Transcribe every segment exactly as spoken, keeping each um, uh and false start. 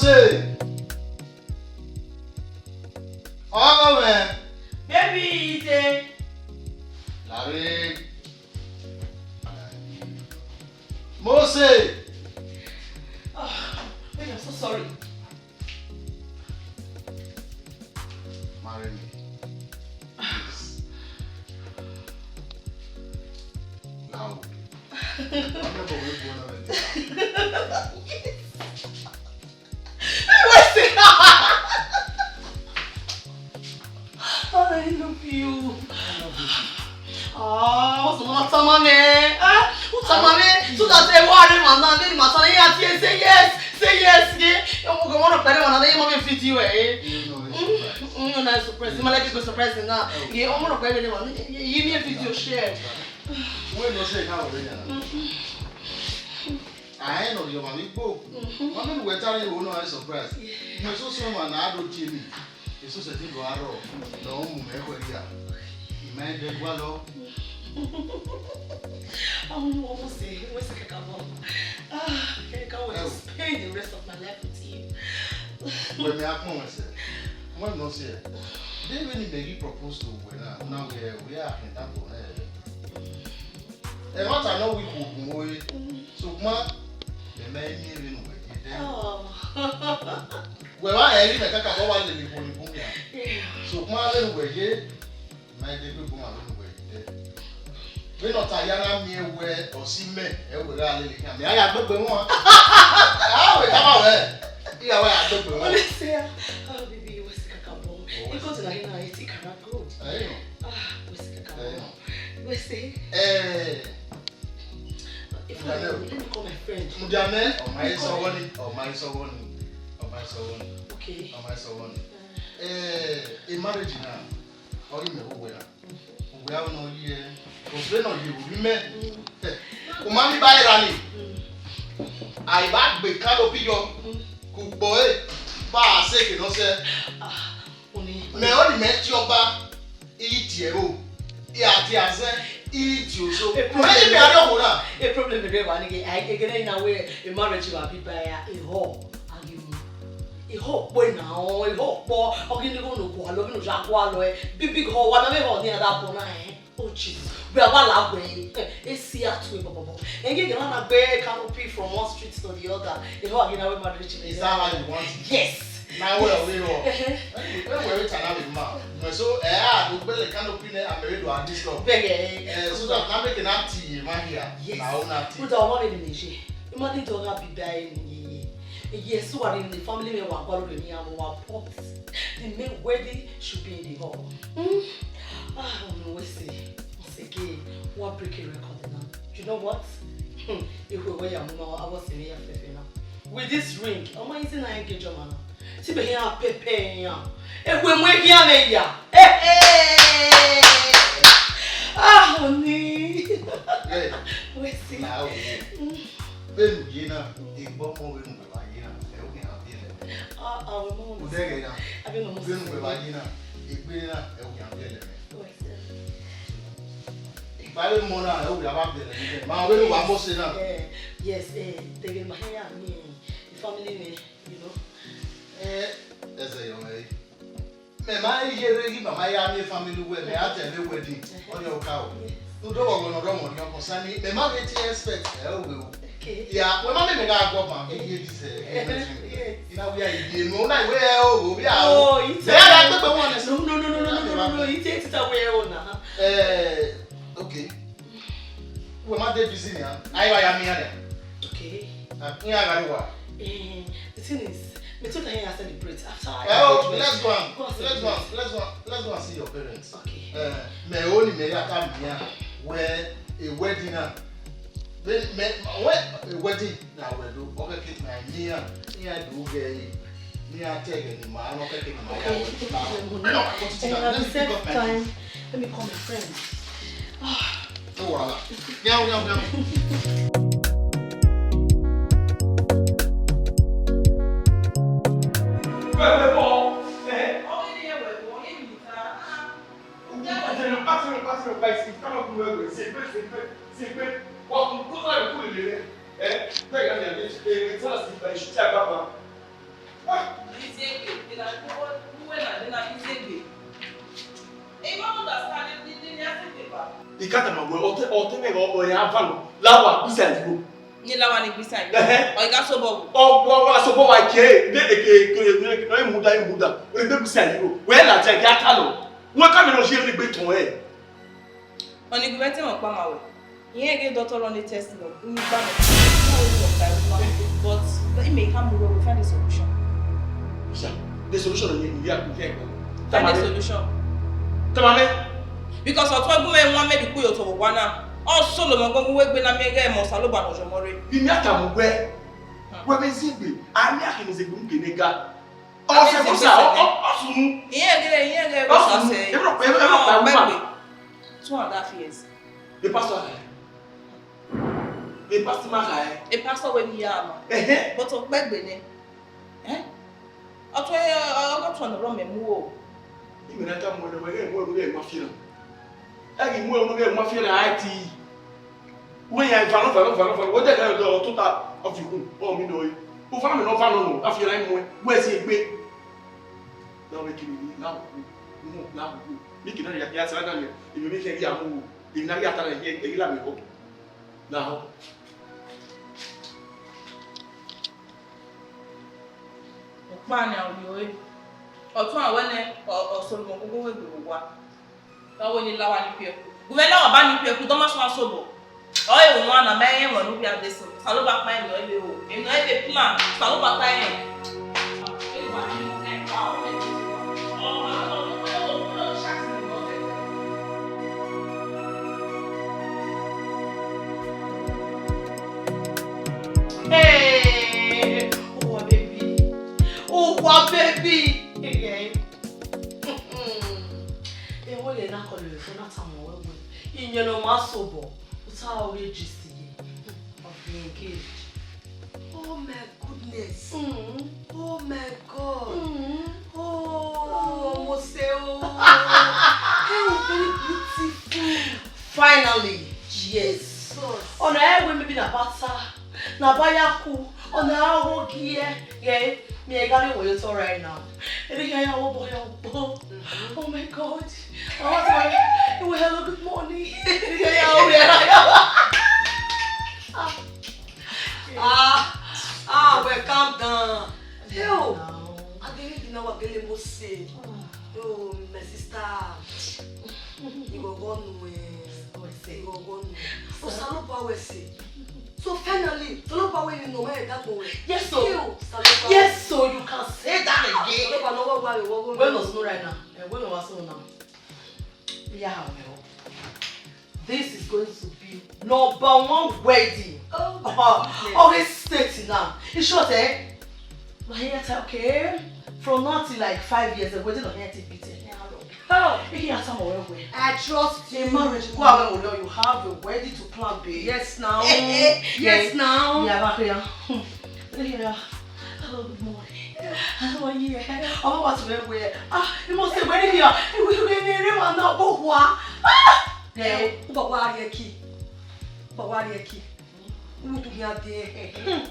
Say, ọmọ mwẹ. Baby, ite. Larre. Mose. Ah, baby, I'm so sorry. Marry me. Please. Now. I'm not going to go on like this. What's it? I love you. I love you. Ah, what's the matter, mommy? Ah, what's the mommy? So that they worry, man. Now, then, matter, yeah, say, say yes, say yes, yeah. Oh, go on, pray, man. Then, mommy, feed you, eh? You know, it's surprise. Mm, mm, nice surprise. You like a good surprise now. Oh. Yeah, I'm gonna pray, man. You need a video share. Wait, no, say, how are you? Mm-hmm. Aẹn ne ọ rhie ọmwa vbe igbo. Mhm. Wa mẹ ne uwẹ tare ro nọ, I surprise. Yeah. Mẹ soso ọmwa na do tie mẹ. Eso sẹtin do arọ, ne ọ mu mẹ khẹ ya. I ma dẹ gualọ. Ọmọ, ọmọ sẹ, wẹ sẹ kakabọ. Ah, I can't wait to spend the rest of my life with you. Wẹ mẹ akpọn wẹ sẹ. Wẹ nọ sẹ. Deghẹ vbene imẹ ghi propose to uwẹ na, na wẹ, wẹ a khin da to nẹ. Ẹmwata ne ọ wẹ ikhuo gun ore, sokpan mẹ ma miẹn vbene uwẹ ye dẹ. Oh. Wẹ wa hẹ ẹre mẹ kakabọ wa lele ikhuo ni bun khian. Yeah. Sokpan vbene uwẹ ye, ma i de gbe gun vbene uwẹ ye dẹ. Vbene ọ ta ya na miẹn wẹ ọ si mẹ, ẹ wẹ gha lele khian. Mẹ a ya gbegbe wọn. A wẹ tama wẹ, I ya wẹ a gbegbe wọn. Honestly, ah, oh, baby, wẹ sẹ kakabọ. Oh, wẹ sẹ. Because na hina, I think I'm good. Ẹ, you know. Ah, wẹ sẹ kakabọ. Ẹ, you know. Wẹ sẹ. Eh, if I let me call my friend. Mudiamẹ, ọ ma i sọghọ ni, ọ ma i sọghọ ni, ọ ma i sọghọ ni. Okay. Ọ ma i sọghọ ni. Eh, a marriage na, ọ ghi mẹ vbe uwẹ na. Uwẹ a nọ ye, ọsẹ nọ ye vbe mẹ. Eh, u ma ni ba era ni. A i ba gbe canopy yọ, ku kpọ e, ba a sẹ ke nọ sẹ. Ah, oni. Mẹ ọni mẹ tie ọba, I tie ẹvbo, I a tie azẹn, I tie ozo. E problem. Mẹ ni mẹ a rrie ọvbo na. E problem rre wa ni ghe, a i ghe ne na wẹ e marriage wa bi ba ya, ehọ, a ghi mu. Ehọ kpọ na, ehọ kpọ, ọ ghi ni gho no gualọ, ghi no ya gualọ, eh, big big họ, wa na vbe họ ni a da bọ na, eh. Oh Jesus, wẹ a wa la wẹ, eh, e si a tue bọbọbọ. Ẹgẹ ghe na na gbe canopy from one street to the other, ehọ a ghi na wẹ marriage. Is that how you want it? Yes. Na wẹ ọ vbe họ. Ẹhẹn. Anyway, wẹ wẹ ta na vbe ma. Mẹ so, eh, a do gbele canopy nẹ, a mẹ vbe do a disturb. Bẹgẹ, eh, eh, so that na make na ti ye ma hia. Yes. Na o na ti. Uda ọmọ vbe ne je. Ima ni dọ gha bi ba e ni ye. Yes, so what in the family me wa gwa lo ni a wa pot. The main wedding should be in the hall. Hmm. Ah, no, we say. Once again, we break a record now. You know what? Hmm. If we were your mama, I was in here for now. With this ring, am I using an engagement now? Ti be here pepe here. If we make here me ya. Hey, hey. Ah, honey. Yeah. We see. Now, mm. Vbene u ye na, egbe ọmọ vbene uwẹ wa ye na, ẹ, u khian biẹlẹ mẹ. Ah, ah, we mọ. Odẹ ghẹ na. Abi no mo. Vbene uwẹ wa ye na, egbe na, ẹ, u khian biẹlẹ mẹ. Yes, sir. Ba vbe mọ na, ẹ, u ya ba biẹlẹ mẹ. Ma vbene uwa mose na. Eh, yes, eh, deghe ma hẹ ya mi, eh, family me, you know. Eh, ẹzẹ yọ mẹ. Mẹ ma ye rre ghi ma ma ya miẹn family wẹ mẹ a tẹ vbe wedding, ọ rhie ọka o. Yes. Rhunmwuda ọghọ ne ọ rre ọmọ rhiọn concerning, mẹ ma vbe te expect ẹ o vbe o. Okay. Ya, wẹ ma mẹ mẹ gha gbọ ban vbe ye this, eh, engagement. Yes. I na wia ye no na wẹ ẹ o vbe o. Oh, it's okay. Mẹ ya gha gbegbe wọn nẹ. No, no, no, no, no, no, no, no, it's, it's a way o na. Eh, okay. Wẹ ma de busy nia, a i wa ya miẹn nia. Okay. A, iran gha rre uwa. Eh, the thing is, me too can I celebrate after I. Eh, oh, graduate. Let's go and, go and let's go and, celebrate. Let's go and, let's go and see your parents. Okay. Eh, mẹ o ni mẹ ya ta miẹn wẹ a wedding na. Mẹ, mẹ, wẹ a wedding na wẹ do. Okay, keep my miẹn. Iran do ghe. Me, I tell you, ma, I don't take it, ma. Okay, no problem. No, I want to take, eh, at the same time, let me call my friend. Ah. No wahala. Meow, meow, meow. I ka tama wẹ, ọ te, ọ te mwẹ ghe ọ ya van lawa gbe isa iro. Ni lawa ni gbe isa iro. Ẹhẹn. Ọ i gha sobọ vbo? Ọ, ọ, ọ gha sobọ vbo kie, ne eke, eke, eke, ne muda, muda. Ọ gbe gbe isa iro. Wẹ ladian, ya ta nọ. Wẹ ka mẹ nọ ye egbe tọn ẹ. Ọni gu mwẹ te mwẹ ọkpa ma wẹ. Irẹn ghe dọtọ rọ ne test nọ, unu gba nọ. Unu ru ọkpa ru ma. But let me come, we will find a solution. Yeah, the solution is in the air. Find a solution. Tama mwẹ. Because ọtun ẹgbẹ mwẹ wan mẹ di ku yo tọvbọ wa na. Ọ solo mọ gbọngbọn wẹ egbe na miẹn ghẹ mọ Osanobua ne ọ yọ ọmọ rre. Bi mi a tama wẹ. Wẹ vbe zẹ egbe, a miẹn akhin ne zẹ egbe mu gele ga. Ọ sẹ fo sa, ọ, ọ, ọ sunu. Irẹn ghe, irẹn ghe. Ọ sunu. Ẹ bẹrẹ, ẹ bẹrẹ, ẹ bẹrẹ. Two and a half years. The pastor, the pastor ma kha ẹ. A pastor wẹ mi ya ma. Ẹhẹn. But ọ kpẹgbe nẹ. Eh? Ọ tue, ọ, ọ tue nọ rọ mẹ mu o. Imẹ na ta mu ẹre wẹ, ẹ mu ẹre ma fi na. Ẹ ghi mu ẹre ma fi na, a ti. Wẹ ya va nọ, va nọ, va nọ, va nọ. Wẹ dẹ ga dọ tota, ọ fi gun, ọ mi nọ e. U va nọ, nọ va nọ nọ, a fi ra mu ẹ, wẹ si egbe. Na wẹ kiri ni, na wu, na wu. Ni kiri na ya, ya sa na ni, emi mi kẹ ya mu, emi na ya ta na ye, e la mi ho. Na ho. Ọkpa ni a ru ẹre. Ọtun a wẹ nẹ, ọ, ọ solo mọ gbogbo wẹ gbe owa. Ọ wẹ ne I la owa ni piẹ ku. Gu mwẹ la owa ba ni piẹ ku, dọmọ sua sobọ. Ọ re wan na mẹ rẹn wọn ne u via de so. Osanobua kpa ẹre nọ ebe o. Emwi nọ ebe plan. Osanobua kpa ẹre. Hey, uwa baby. Uwa baby. Hey. Ewe ye na call your phone, na tama wẹ wẹ, iyẹn ne ọ ma sobọ, u ta ọghe gist ye. I've been engaged. Oh my goodness. Mm. Oh my God. Mm. Oh, ọmọ sẹ o. Hey, very beautiful. Finally, yes. Jesus. Ọna ẹ wẹ maybe na bata. Na ba ya ku, ọna a wo gie, yeah, mi gha rhie wẹ otọ right now. Ene hia ya wo bọ ya wo bọ. Oh my God. I want to, hello, good morning. Ene hia ya wo ya. Ah, ah, well, calm down. Yo, I didn't even know what Billy must say. Yo, my sister. Ighọghọ nuẹn. Ighọghọ nuẹn. Osanobua wẹ sẹ. So finally, Osanobua wẹ ne ọ ma ẹdẹ agbọn wẹ. Yes, so. Yes, so you can say that again. Osanobua ne ọ wa wa vbe ọghọ. Wẹ nọ sunu right now. Eh, wẹ nọ wa sunu now. Yeah, well. This is going to be number one wedding. Oh, my goodness. Of this state now. In short, eh? My head, okay. From now till, like, five years, the wedding of here till beat. Oh. If you have some more, I trust you. In marriage, go away with you. You have your wedding to plan, babe. Yes, now. Yes, now. Yeah, back here. Yeah. Hello, good morning. How are you? I'm about to wear. Ah, you must say, where are you? You will be in the room and not go. Ah! Eh, u ba wa rhie ẹki. U ba wa rhie ẹki. U tu khian de.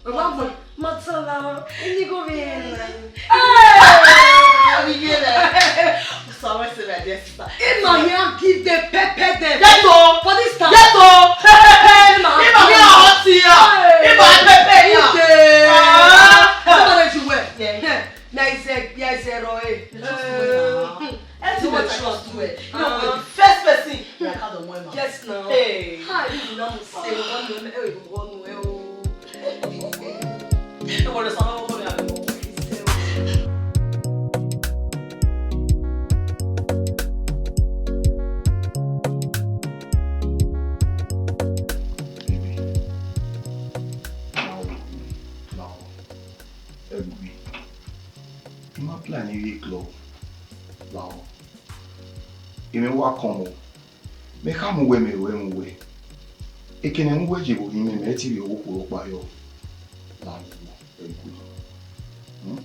Wa mo, ma tsala, ini go mi na. Eh! We get that. So I say that, yes, sister. If not here, give them pepper them. Yes, oh. For this time. Yes, oh. Pepper, pepper. If not here, hot here. Hey. If not pepper here. Ah. Somebody you wear. Yeah. There is a, there is a roy. Just wait now. Everything wey trust well. You know, the first person na ka do mo ma. Yes, now. Hey. Hi, you know, say, one, one, eh, one, eh, oh. Eh, what is all over there? Baby, now, now, every week, I ma plan a club now. Imẹ wa kọn mọ, mẹ khama uwẹ mẹ ruẹ mu wẹ. Ekene mu wẹ ye vbe orhiọn mwẹ, mẹ i te vbe ọghe okhuo rhọkpa yọ. Na vbe ẹgbe. Hmm?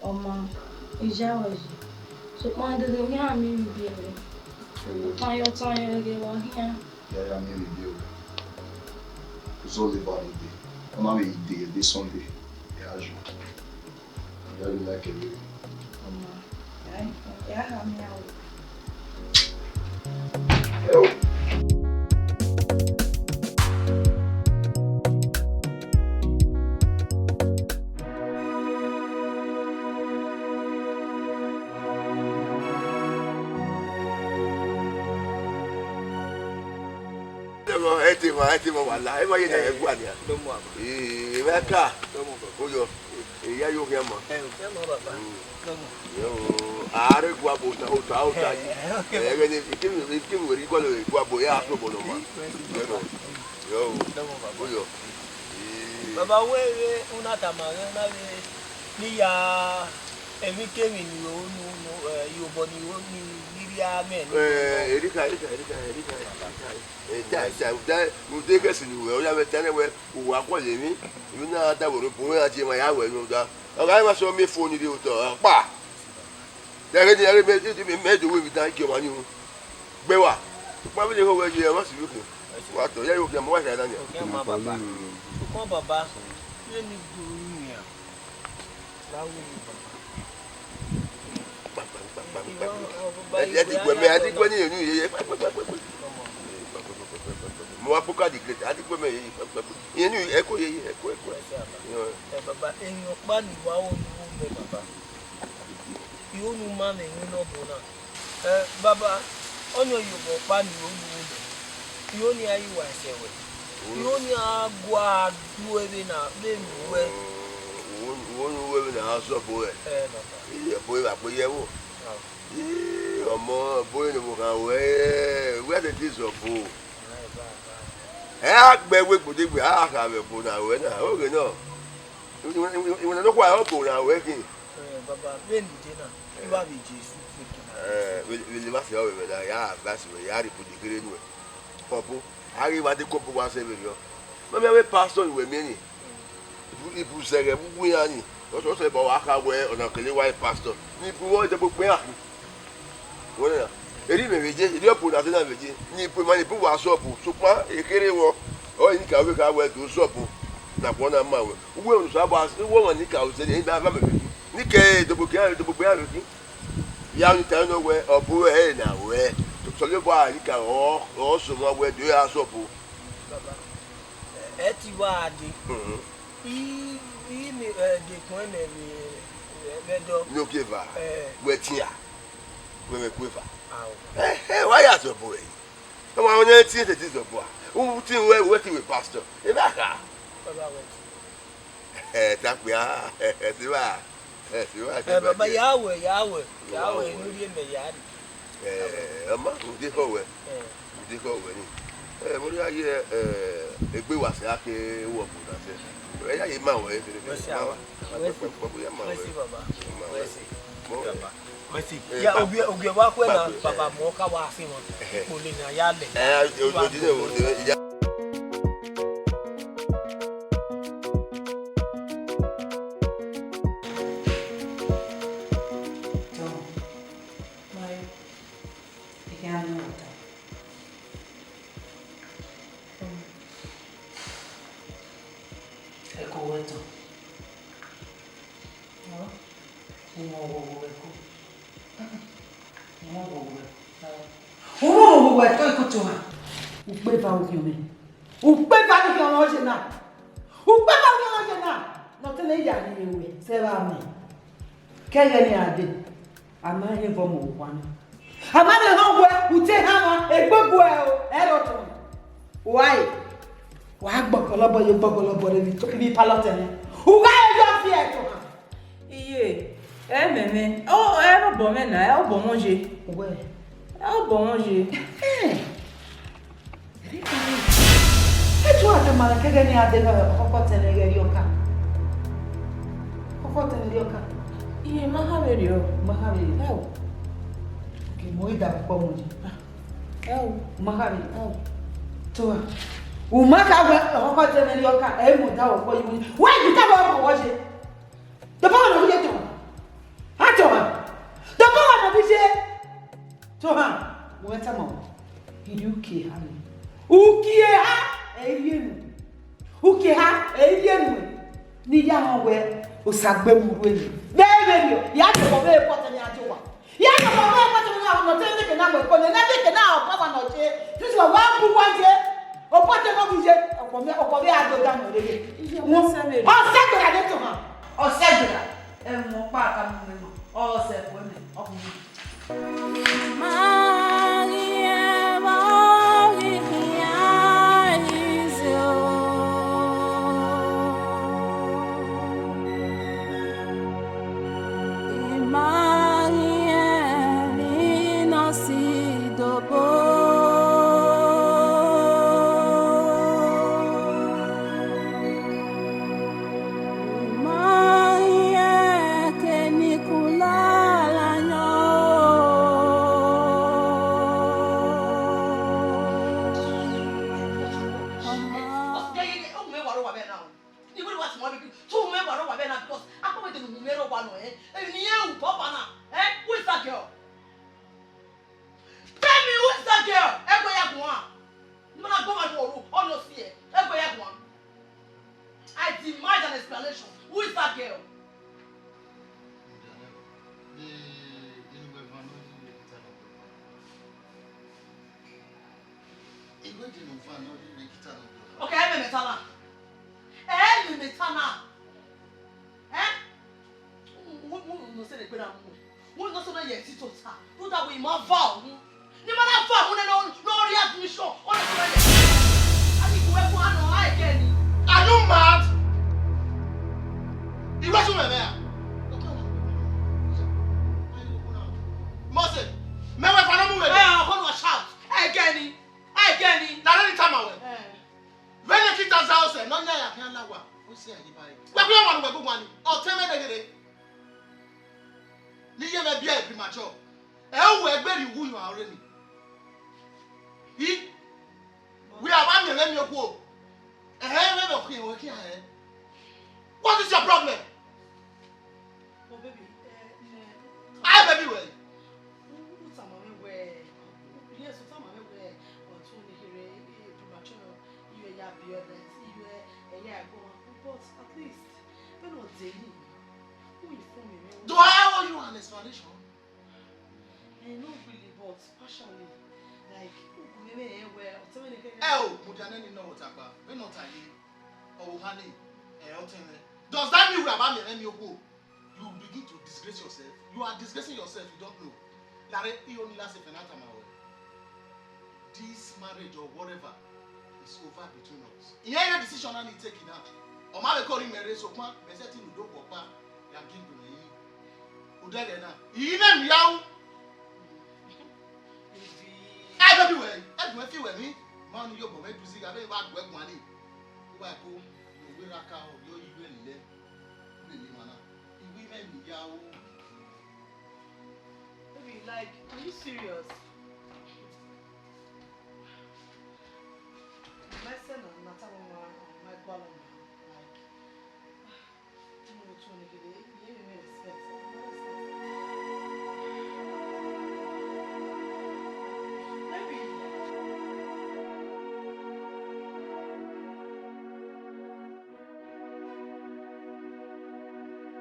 Ọma, I ya ruẹ yi. Sokpan dede, u khian miẹn emwi biẹ ruẹ. Tayo, tayo, ẹghẹ wa khian. Ya ya miẹn emwi biẹ ruẹ. Uzọ leva dede. Ọ ma vbe yi de, de Sunday. Ya yo. I really like it, really. Ọma, ya, ya ha miẹn ruẹ. Ẹmọ, ẹ te ma, ẹ te ma, wala, ẹ ma ye na, ẹ gua nia. Ee, ẹ ka. Oyọ. Eya yo khian ma. Ẹ, ẹ ma, baba. Mm. Yo, a rre guabo ota, ota, ota yi. Ẹ, ẹ, ok. Ẹ, ẹghẹ ne, ikemi, ikemi wẹ rre guabo, ya so bọlọ ma. Yo, baba. Yo, oyọ. Ee. Baba, wẹ vbe una tama mwẹ, una vbe ne I ya emwi kemwi ne I ro nu, nu, ẹ, I ro obọ ne I ro ni, ni rhia mwẹ ni. Ẹ, erika, erika, erika, erika, erika. Ẹ, ta, ta, ta, ude khẹsi ne uwẹ, ọ ya mwẹ ta nẹ wẹ, uwa guọlọ emwi, emwi na da wẹ ro, bu mwẹ a tie ma ya wẹ nọ da. Ọ gha ma sẹ miẹn fo ni rre otọ, ọkpa. Ẹghẹ ne I gha re mẹ, mẹ, mẹ do wẹ vbe itan gie ọmwa ni ru. Gbe wa. Ukpa vbe ne ho wẹ ye, ọmwa si vbe okhian. Wa tọ, ya yo okhian, ma wa kha na nia. Okhian ma baba. Okhian baba. Ye ni gbe oru wian. La wo ni baba. Kpa, kpa, kpa, kpa, kpa. Ẹ, ẹ ti gue mẹ, ẹ ti gue ni enu ye ye. Kpa, kpa, kpa, kpa, kpa. Mo wa poka di great, ẹ ti gue mẹ ye ye. Kpa, kpa, kpa. Enu ẹ ko ye ye, ẹ ko, ẹ ko. Ẹ baba, eyan ọkpa ni wa ru ni ru mẹ baba. I ru ne u ma mwẹ emwi ne ọ bọ na. Ẹ, baba, ọnii ọ ye obọ ọkpa ne I ru ne u ru mẹ. I ru ne iran ye uwa ẹsẹ ruẹ. I ru ne iran gua du ẹvbe na, vbene uwẹ. Wo, wo ne uwẹ vbene a sẹ ọbo ruẹ. Ẹ, baba. Iyẹ ọbo ruẹ vbe akpe ye ẹvbo. Ii, ọmọ, ọbo ruẹ ne ovbokhan ruẹ, wẹ a te te sẹ ọbo. Ẹ, baba. Ẹ, a gbe ẹvbo egbodegbe, a kha vbe ẹvbo na ruẹ na, oghe nọ. Iwinna nọkhua ọbo na ruẹ khin. Ẹ, baba, vbene I de na, I wa vbe Jesu fẹkẹ na. Ẹ, vbe, vbe ne I ma sẹ ọvbehe mwẹ na, ya advice mwẹ, ya rhie ibu ni kherhe nuẹn. Ọbo, a ghi wa de kọbọ wa sẹ vberriọ. Ma miẹn avbe pastor ni wẹ miẹn ni. Ibu, ibu zẹghẹ vbe uwu iran ni. Ọ sẹ, ọ sẹ ba wa kha wẹ ọna kele wa re pastor. Ne ibu vbọ, idẹgbegbe iran khin. Wẹ na, erriọ imẹ vbe ye, erriọ ọbo na te na vbe ye, ne ibu, ma ne ibu wa sẹ ọbo, sokpan ekherhe vbọ, ọre enikaro vbe kha wẹ do sẹ ọbo, ne agbọn na ma ruẹ. Uwẹ ne Osanobua, uwẹ ọmwa enikaro zẹ, ne ẹ i na va mẹ vbe khin. Ne I kẹ ẹre, dogbogbe iran, dogbogbe iran vbe khin. Ya ọni ta nọ wẹ, ọbo ruẹ ẹre na ruẹ. Osanobua enikaro, ọ, ọ sẹ ọmwa wẹ do ya sẹ ọbo. Baba, ẹ ti wa dee. Mhm. I, I miẹn, ẹ, dekun ẹmwẹ vbe, vbe ẹdọ. Ne ogieva, ẹ, wẹ tian. Wẹ mwẹ ku eva. Ao. Ẹhẹ, wa ya zọbọ ẹre. Ọmwa ne ẹ tie tete zọbọ a. U tie wẹ, wẹ te wẹ pastor. Eva kha. Baba wẹ. Ẹ, ta kpia. Ẹ, ẹ, ti wa. Ẹ, ti wa, ti wa. Ẹ, baba, ya wẹ, ya wẹ. Ya wẹ, inu rhie mẹ ya rri. Ẹ, ọma, u de khọ wẹ. Ẹ. U de khọ wẹ ni. Ẹ, mo ya ye, ẹ, egbe wa sẹ a ke wọ bu na sẹ. Ẹ, ya ye ma wẹ, ẹ, ma wa. Wẹ si, wẹ si, baba. Ma wẹ. Wẹ si. Mo. Baba. Mercy. Eh, ya, ba-, ogie, ogie wa khuẹ na, ba-, baba, eh, mọ ka wa fi wọn. Eh. Ikpolo ne a ya lẹ. Eh, o, o, o, o, o, ya. Tọ, ma, ẹ gha nọ ta. Ẹ ko wẹ tọ. Ọ, u mwẹ ọghọghọ ẹko. U mwẹ ọghọghọ ẹko. U mwẹ ọghọghọ ẹko, ẹko tọ ha. Ukpeva u khian mwẹ. Ukpeva ni khian mwẹ ọ ye na. Ukpeva ni khian mwẹ ọ ye na. Ne ọ te ne ya rhie ruẹ, sẹ vbe amẹ. Ke ẹghẹ ne iran dee, a ma rẹn vbe ọmọ owa na. A ma rẹn họn wẹ, u te hama, egbe gu ẹ o, ẹ rọ tọn. Uwa e, wa gbọgọlọbọ ye gbọgọlọbọ rre vbe to-, vbe palọt ẹnẹ. U gha re yọ fi ẹto ha. Iye, ẹ mẹmẹ, ọ, ẹ rọ obọ mwẹ na, ẹ obọ mwẹ ye. Uwẹ. Ẹ obọ mwẹ ye. Ẹhẹn. Etu a de ma kẹgẹ ne a de khọkhọ tẹn ne ẹghẹ rriọka. Khọkhọ tẹn ne rriọka. Iye, ma kha vberriọ. Ma kha vberriọ. Ẹ o. Ke mo i da kpọ mu yi. Ẹ o. Ma kha vberriọ. Ẹ o. To a. U ma kha wẹ khọkhọ tẹn ne rriọka. Ẹ mo da kpọ yi. Wẹ i da wẹ kpọ ye. Dọbọ ọmọ na vbe ye tọn. A tọn ha. Dọbọ ọmọ na vbe ye. Tọn ha. Wẹ tama o. Iri uki eha ni. Uki eha, ẹ i rhie nu. Uki eha, ẹ i rhie nu. Ne I ya họn wẹ, Osa gbe mu ru eni. Vbe vberriọ, ya tobọ vbe kọtẹ ne a do wa. Ya na wa wa wa tuma wa no te ne ke na mo ko ne na ke na o papa no je. This wa wa bu wa je. O pa te no bu je. O ko me o ko be a do da no lele. Iye, wọ́n sẹ́ mi. Ọ sẹ gbera de to ha. Ọ sẹ gbera. Ẹ mọ pa ka mu me ma. Ọ sẹ ko me. Ọ ku. Because akpọmwẹdẹ ne uhunmwu ẹre wa nọ, eh? Emwi ne iran ru papa na, eh? Who is that girl? Tell me, who is that girl? Ẹgbẹ ya guan. Ne ma na gbọmọ ẹvbo ru, ọ no si ẹ. Ẹgbẹ ya guan. I demand an explanation. Who is that girl? Okay, ẹ mẹ mẹ ta na. Ẹ mẹ mẹ ta na. Eh? Wẹ, wẹ, wẹ no sẹ ne egbe na mu wẹ. Wẹ no sẹ ne ọ ye ẹtin tota. Rhunmwuda wẹ I ma va unu. Ne I ma na va unu nẹ, ne ọ, ne ọ rhie admission, ọ na sẹ ne ọ ye. A ni gu ẹko a nọ, a ẹgẹ ni. Are you mad? Iwẹ sunu ẹmwẹ ra? Mose, mẹ wẹ fa ne ọ mu wẹ. Eh, ọkọ nọ shout. A ẹgẹ ni. A ẹgẹ ni. Na rẹ ni tama wẹ. Eh. Vbene Kita za ọsẹ ne ọ yan ya khian la owa, ọ sẹ a ye ba ẹre. Wẹ khuian ọmwa ne uwẹ gu guan ni, ọtẹn mwẹ ne ghere. Ne I ye mwẹ biẹ premature. Ẹ u wẹ gbe rhie uwu yan ore ni. I, wẹ a wa miẹn mwẹ miẹn okhuo. Ẹhẹ, mwẹ vbe ọ khian wẹ khian hẹ. What is your problem? But baby, eh, ne, a baby wẹ. U, u tama mwẹ wẹ, yes, u tama mwẹ wẹ, ọtẹn ne kherhe, eh, premature, I ye ya biẹ ọdẹ, I ye, eh, ya ẹko. But at least, when ọ dee ni, u inform me. Do I owe you an explanation? Eh, not really, but partially. Like, u gu mwẹ rẹn wẹ, ọtẹn mwẹ ne kherhe. Ẹ o, mudia nene nọ vbe ota kpa, vbene ọ ta ye, ọ vbe ohan ni, eh, ọtẹn mwẹ. Does that mean wẹ a wa miẹn mwẹ miẹn okhuo? You begin to disgrace yourself. You are disgracing yourself, you don't know. Lare, I ho ni last sentence na tama wẹ. This marriage or whatever is over between us. Iran ye decision na ni take na. Ọ ma vbe kọrọ imẹ rre, sokpan mẹ sẹtin ne u do kpọkpa ya gie egbe mwẹ yi. Odẹ ghẹ na. I mwẹ ne ya ru. Ai, baby wẹ, ẹdun ẹ fi wẹ ni. Ma ni yobọ mwẹ du zigha, vbe wa gu ẹ guan ni. Uwa ẹko, ne uwẹ ra ka ọ, yọ yi vbe lele, lele emwa na. Iwẹ mwẹ ni ya ru. Baby, like, are you serious? My son, I'm not talking about my quality. Like,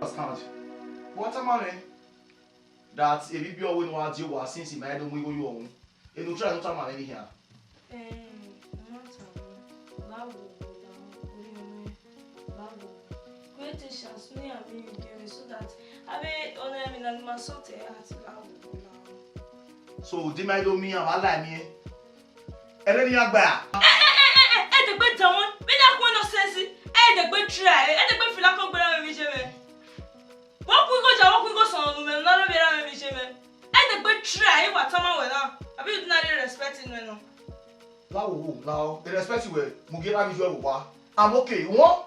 Understand? But tell me that ebi biẹ ọvbehe ne ọ gha die owa since ma i do mu igho ye ọmwa. Eno try ne u tama mwẹ ni hia. Em, ọ ma tama, la wo, la wo, orhiọn mwẹ, la wo. Create a chance ne iran miẹn emwi biẹ mwẹ so that avbe ọna emwi na ni ma sort ẹre out, la wo, la wo. So, di ma i do miẹn iran, wa la miẹn. Ẹre ne iran gba. Ẹ, ẹ, ẹ, ẹ, ẹ degbe danmwẹ, vbene a khuẹn nonsense, ẹ degbe try, ẹ degbe fila kọ gbe ra mwẹ vbe iye mwẹ. Vbe ọ ku igho ya, vbe ọ ku igho sọnnọ ne u mwẹ, ne u na rhie vbe ra mwẹ vbe iye mwẹ. Ẹ degbe try, I wa tama wẹ na, abi you do not really respect me nọ? La wo, la wo, I respect you well, mu gie na ghi ju ẹvbo owa. I'm okay, you want?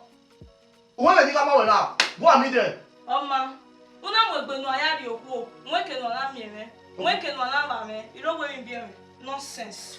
Uwẹ vbe ne I gha ma wẹ na, go and meet them. Ọ ma, u na mu egbe ne uwa ya rhie okhuo, u eke ne uwa na miẹn mwẹ, u eke ne uwa na vba mwẹ, I rre owa emwi biẹ mwẹ. Nonsense.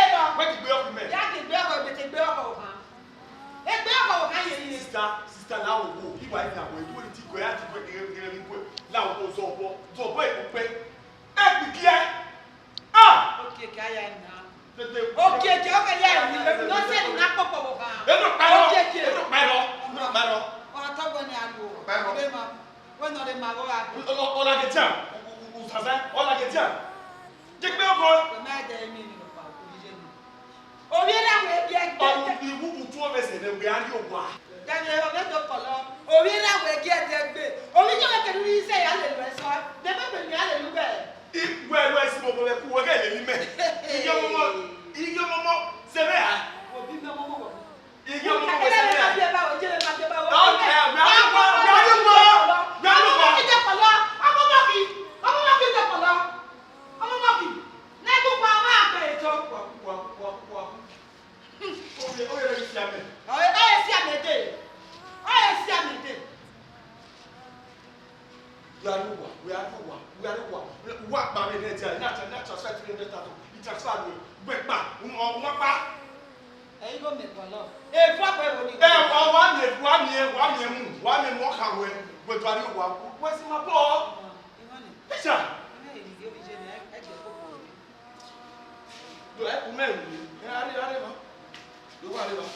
ye nọ. Wẹ ti gbe ọkọ mẹ. Ya ti gbe ọkọ, egbe ti gbe ọkọ ohan. Egbe ọkọ ohan ye ye. Sister, sister, la wo wo. Iwa ina wo. Iduwe ni ti gbe, ya ti gbe, gbe, gbe, gbe. La wo wo, zọbọ, zọbọ ekpukpe. Egbighiẹ. Ah! Okiekie a ya na. Tete. Okiekie, ọ kẹ ya ni, nonsense na kpokpo vbe okhan. Eno kpa ẹrọ. Okiekie. Eno kpa ẹrọ. Eno kpa ẹrọ. Ọ tọ wẹ ne a lu. Kpa ẹrọ. Ọ ma, wẹ ne ọ rre ma vbe ọ gha gbe. Ọ, ọ, ọ laghe dia. U, u, u, u zaza, ọ laghe dia. Jegbe ọkọ. Wẹ ma dẹ emi ni nọ kpa oku ye ni. Ovbi erha wẹ gie ẹdẹ gbe. Ọ, iwu, u tuo vbe ẹse nẹ, wẹ a rrie owa. Daniel, ọ vbe do kpọlọ. Ovbi erha wẹ gie ẹdẹ gbe. Ovbi yọ wẹ kẹdẹ uri sẹ ya lele ẹsọ. Mẹ ma gbe miẹn lele uwẹ. I, wẹ, wẹ si mo wẹ ku wẹ ghẹ lele mẹ. Iye ọmọ, iye ọmọ, sẹ mẹ a. Ovbi mẹ ọmọ wọ. Iye ọmọ wẹ sẹ mẹ a. Ẹdẹ mẹ ma biẹ ba wẹ, jẹ mẹ ma biẹ ba wẹ. Ọ, ẹ, wẹ a rrie owa, wẹ a rrie owa, wẹ a rrie owa. Ọmọ ma fi dẹ kpọlọ. Ọmọ ma fi, ọmọ ma fi dẹ kpọlọ. Ọmọ ma fi. Ne gu gba ọmọ agbe eto. Kua, kua, kua, kua. Oye, oye, oye, si amẹ. Oye, oye, si amẹ de. Oye, si amẹ de. Wẹ a rrie owa, wẹ a rrie owa, wẹ a rrie owa. Wa kpa vbe ne dia, na tra, na transfer three hundred thousand. I transfer ru, wẹ kpa, u ma, u ma kpa. Ẹi Evba ọkpa ẹvbo ni. Ẹ, wa, wa miẹn, wa miẹn, wa miẹn mu, wa miẹn mu ọkhan wẹ, wẹ do arri owa, wẹ si ma bọ. Iran ni. Iran ni, ẹ jẹ koko. Do ẹ ku mẹ ru, ẹ, a rre, a rre ma. Do wa rre ma.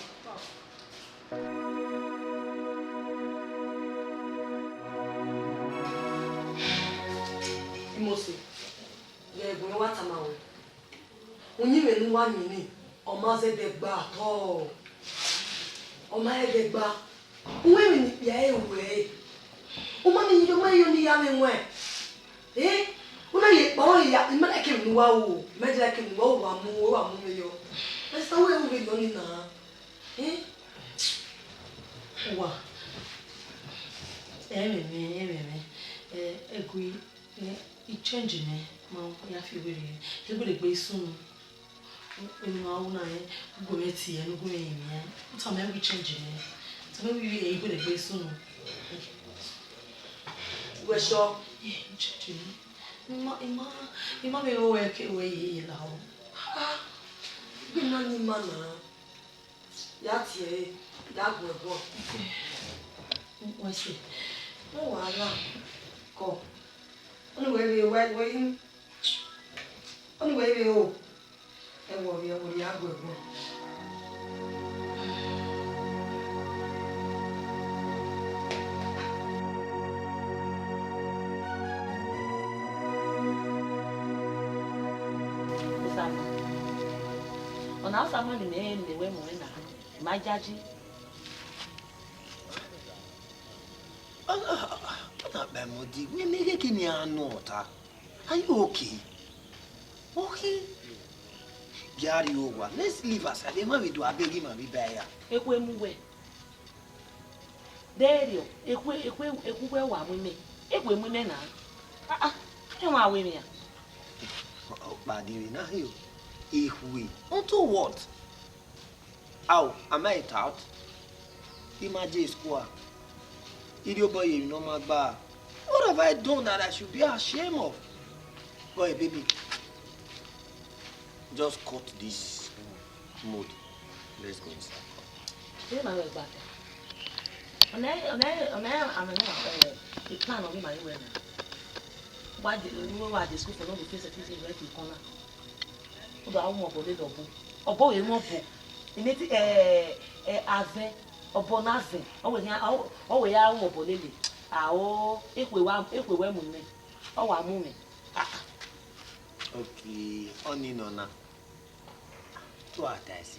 Imosi, ghẹ gu mwẹ wa tama ruẹ. Uyinmwẹ ne uwa yin nii, ọ ma zẹdẹ gba at all. Ọ ma zẹdẹ gba. Uwẹ emwi ne ikpia ẹre ruẹ ẹre. U ma miẹn iye, u ma iye ne I ya mwẹ ẹwaẹn. Eh? U na ye kpa ọre ya, I ma like emwi ne uwa ru o. I ma like emwi ne uwa ru, wa mu, wa mu mwẹ yọ. Esther, wẹ u vbe nọ nii na? Eh? Uwa. Ẹmwẹ mwẹ, ẹmwẹ mwẹ. Eh, ẹgui, eh, I change nẹ, ma ya fi werriẹ. Egbe de gbe sunu. Emwi ne a ru na rẹn, u gu mwẹ tie ẹre, ne u gu mwẹ rinmwian. U tama ẹre wẹẹ I change nẹ. U tama ẹre wẹẹ I gbe de gbe sunu. Wẹ sure? Yeah, I change nẹ. I ma, I ma, I ma vbe ru ẹre ke wẹ ye ye la o. Ah, igbinna ni ima na. Ya tie ẹre, ya gu ẹre guan. Wẹ sẹ. No wahala. Kọ. Ọni wẹ vbe, wẹ, wẹ, ọni wẹ vbe o. Ẹ wọ rhie, ẹ wọ rhie, a gu ẹre guan. Osama, ọna Osama ne imẹ rẹn ne wẹ mu ẹre na, I ma yayi. Ọna kpẹmwẹ odi, wẹ ne ghẹ ke ne iran nọ ọta. Are you okay? Okay. Gie a rrie owa. Let's leave aside. Emwa vbe do abeg, ima vbe ba ya. Ekhue mu wẹ. Dẹrriọ, ekhue, ekhue, ekhue uwẹ wa mu imẹ. Ekhue mu imẹ na. Ah, ah, emwa wẹ emwi a. Ọ kpa de vbe na he o. Ekhue. Unto what? How? Am I a tout? Ima je school a? I rhie obọ ye emwi ne ọ ma gba a? What have I done that I should be ashamed of? Boy, baby, just cut this mood. Let's go inside. Ẹ ma wẹ gba ta. Ọna, ọna, ọna, ọna, eh, the plan of my way now. Why the, you know why the school for not the face of this right in corner? Ọ do ru ọbọ lele ọbo. Ọbo vbe ru ọbo. Imẹ ti, eh, eh, azẹn, ọbo na zẹn. Ọ wẹ hia, ọ, ọ wẹ ya ru ọbo lele. A o, ekhue wa, ekhue wẹ mu mwẹ. Ọ wa mu mwẹ. Ah, ah. Okay, ọni nọ na. Tu a ta ẹse.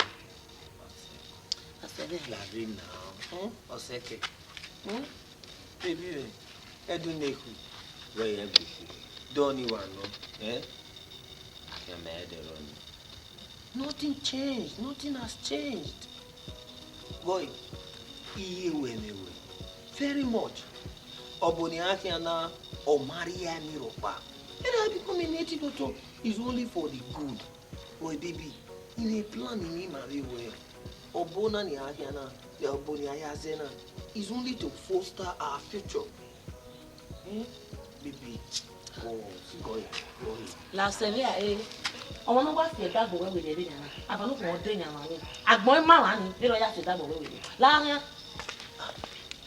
Asẹrẹ. Lavina. Hmm? Ọsẹkẹ. Hmm? Baby, eh, ẹdun nekhu. Wẹ ya gbe khu. Dọ ni wa nọ, eh? Akhian mẹ ẹdẹ rọ ni. Nothing changed. Nothing has changed. Boy, iye wẹ mwẹ wẹ. Very much. Ọbo ne iran khian na, ọ ma rhie ẹmwẹ rhọkpa. Ẹna become a native doctor is only for the good. Boy, baby, in a plan in ima vbe wẹ, ọbo na ne iran khian na, ọbo ne iran ya zẹ na, is only to foster our future. Hmm? Baby, oh, see, go ahead, go ahead. La Sẹvia, eh, ọmọ ne ọ wa fi ẹdẹ agbọn wẹ werriẹ vbe nian na, agbọn ne ọ de yan ma wẹ. Agbọn ima mwa ni, vbene ọ ya fi ẹdẹ agbọn wẹ werriẹ. La khian.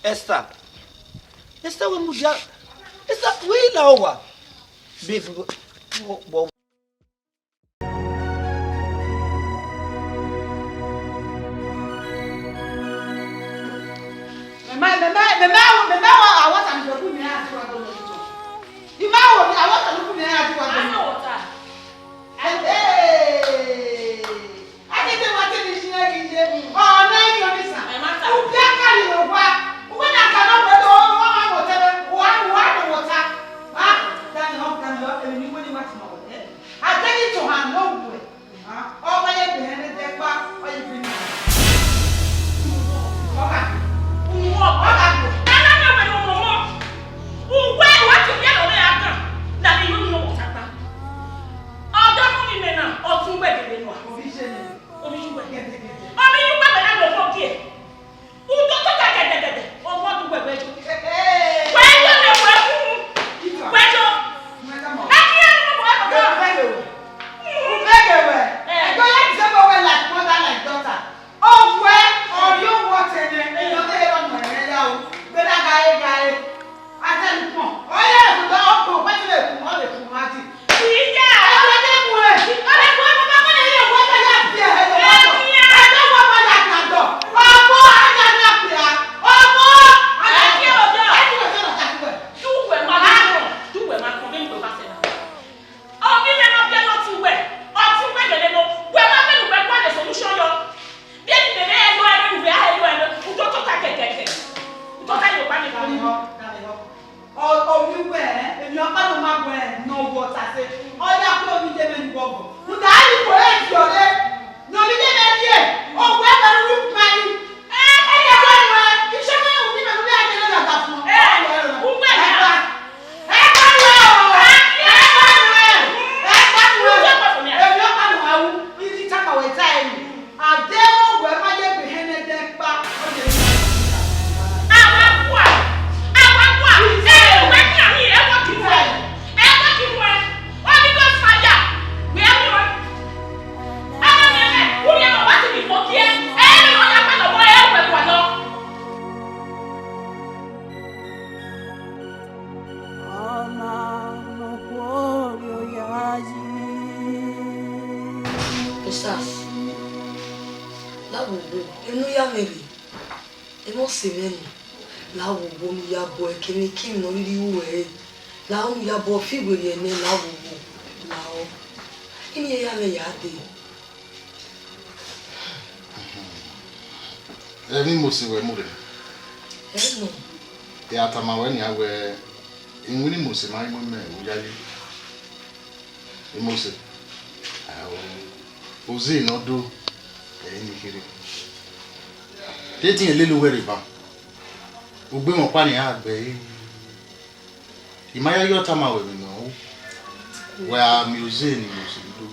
Esther. Esther, we mudia. Esther, we la owa. Baby, wo, wo, Mama, mama, mama, mama, wa, I want some good me, I want some good me. You know, I want some good me, I want some good me. Hey, hey. Akete wa te ni shire gije. Ọ na yi oni sa. Ẹ ma ta. U bia ka ni lo wa. U we na ka no we do wa ma wo te. Wa wa no wo ta. Ha? Daniel, Daniel, e ni we ni ma ti ma wo te. A te ni to ha no we. Ha? Ọ ma ye be ne de pa. Ọ ye be ni. Ọ ka. Ọ ka. Ana na we no mo mo. U we wa ti ye lo we aka. Na ni no no wo ta pa. Enu ya mwẹ rre, emọ sẹ mwẹ nọ, la wo wo ne u ya bọ ẹkẹmwẹ ẹkẹmwẹ ne ọ rhirhi ru ẹre, la wo ne u ya bọ fi werriẹ nẹ, la wo wo, la ọ. Eni ya mwẹ ya dee. Emwi Imosi wẹ mu rre? Ẹ nọ. I a tama ruẹ nian wẹẹ, iwinna Imosi ma i mu imẹ vbe oyayi. Imosi, ao, ozi ne ọ do, ẹ i ni kherhe. Te etiẹn lele uwẹ rre ban, ugbẹn mwẹ ọkpa ne iran gbe ẹre. I ma yayi ọ tama ruẹ vbene ọ ru, wẹ a miẹn ozi ne Imosi do.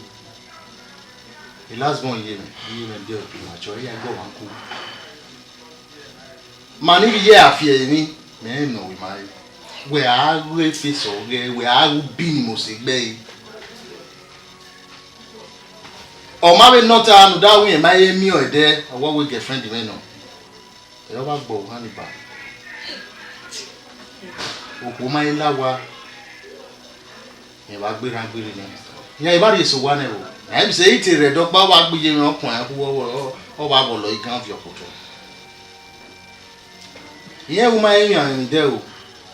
E last born ye mwẹ, iye mwẹ de ọdọ ma chọ, iran gbe ọmwa ku. Ma ne ivbi ye a fi ẹre emwi, mẹ rẹn ne ọ wẹ ima re. Wẹ a ru efesọ ọghẹ, wẹ a ru bi ne Imosi gbe ẹre. Ọ ma vbe nọ ta ne u da ru irẹn ma he miẹn ọẹn ẹdẹ, ọ wa wẹ girlfriend mwẹ nọ. Ẹ ọ vba gbe ọvbokhan ni ba. Okhuo ma he la owa, rẹn vba gbe erhan gbe rre nẹ. Iran i vba rhie eso owa nẹ vbo? Rẹn sẹ i te rre ẹdẹ ọkpa, ọ vba gbe iye mwẹ, ọ kuan ẹn khu, ọ vba vọlọ igan viọ okpotọ. Irẹn wu ma he wian mwẹ dẹ o,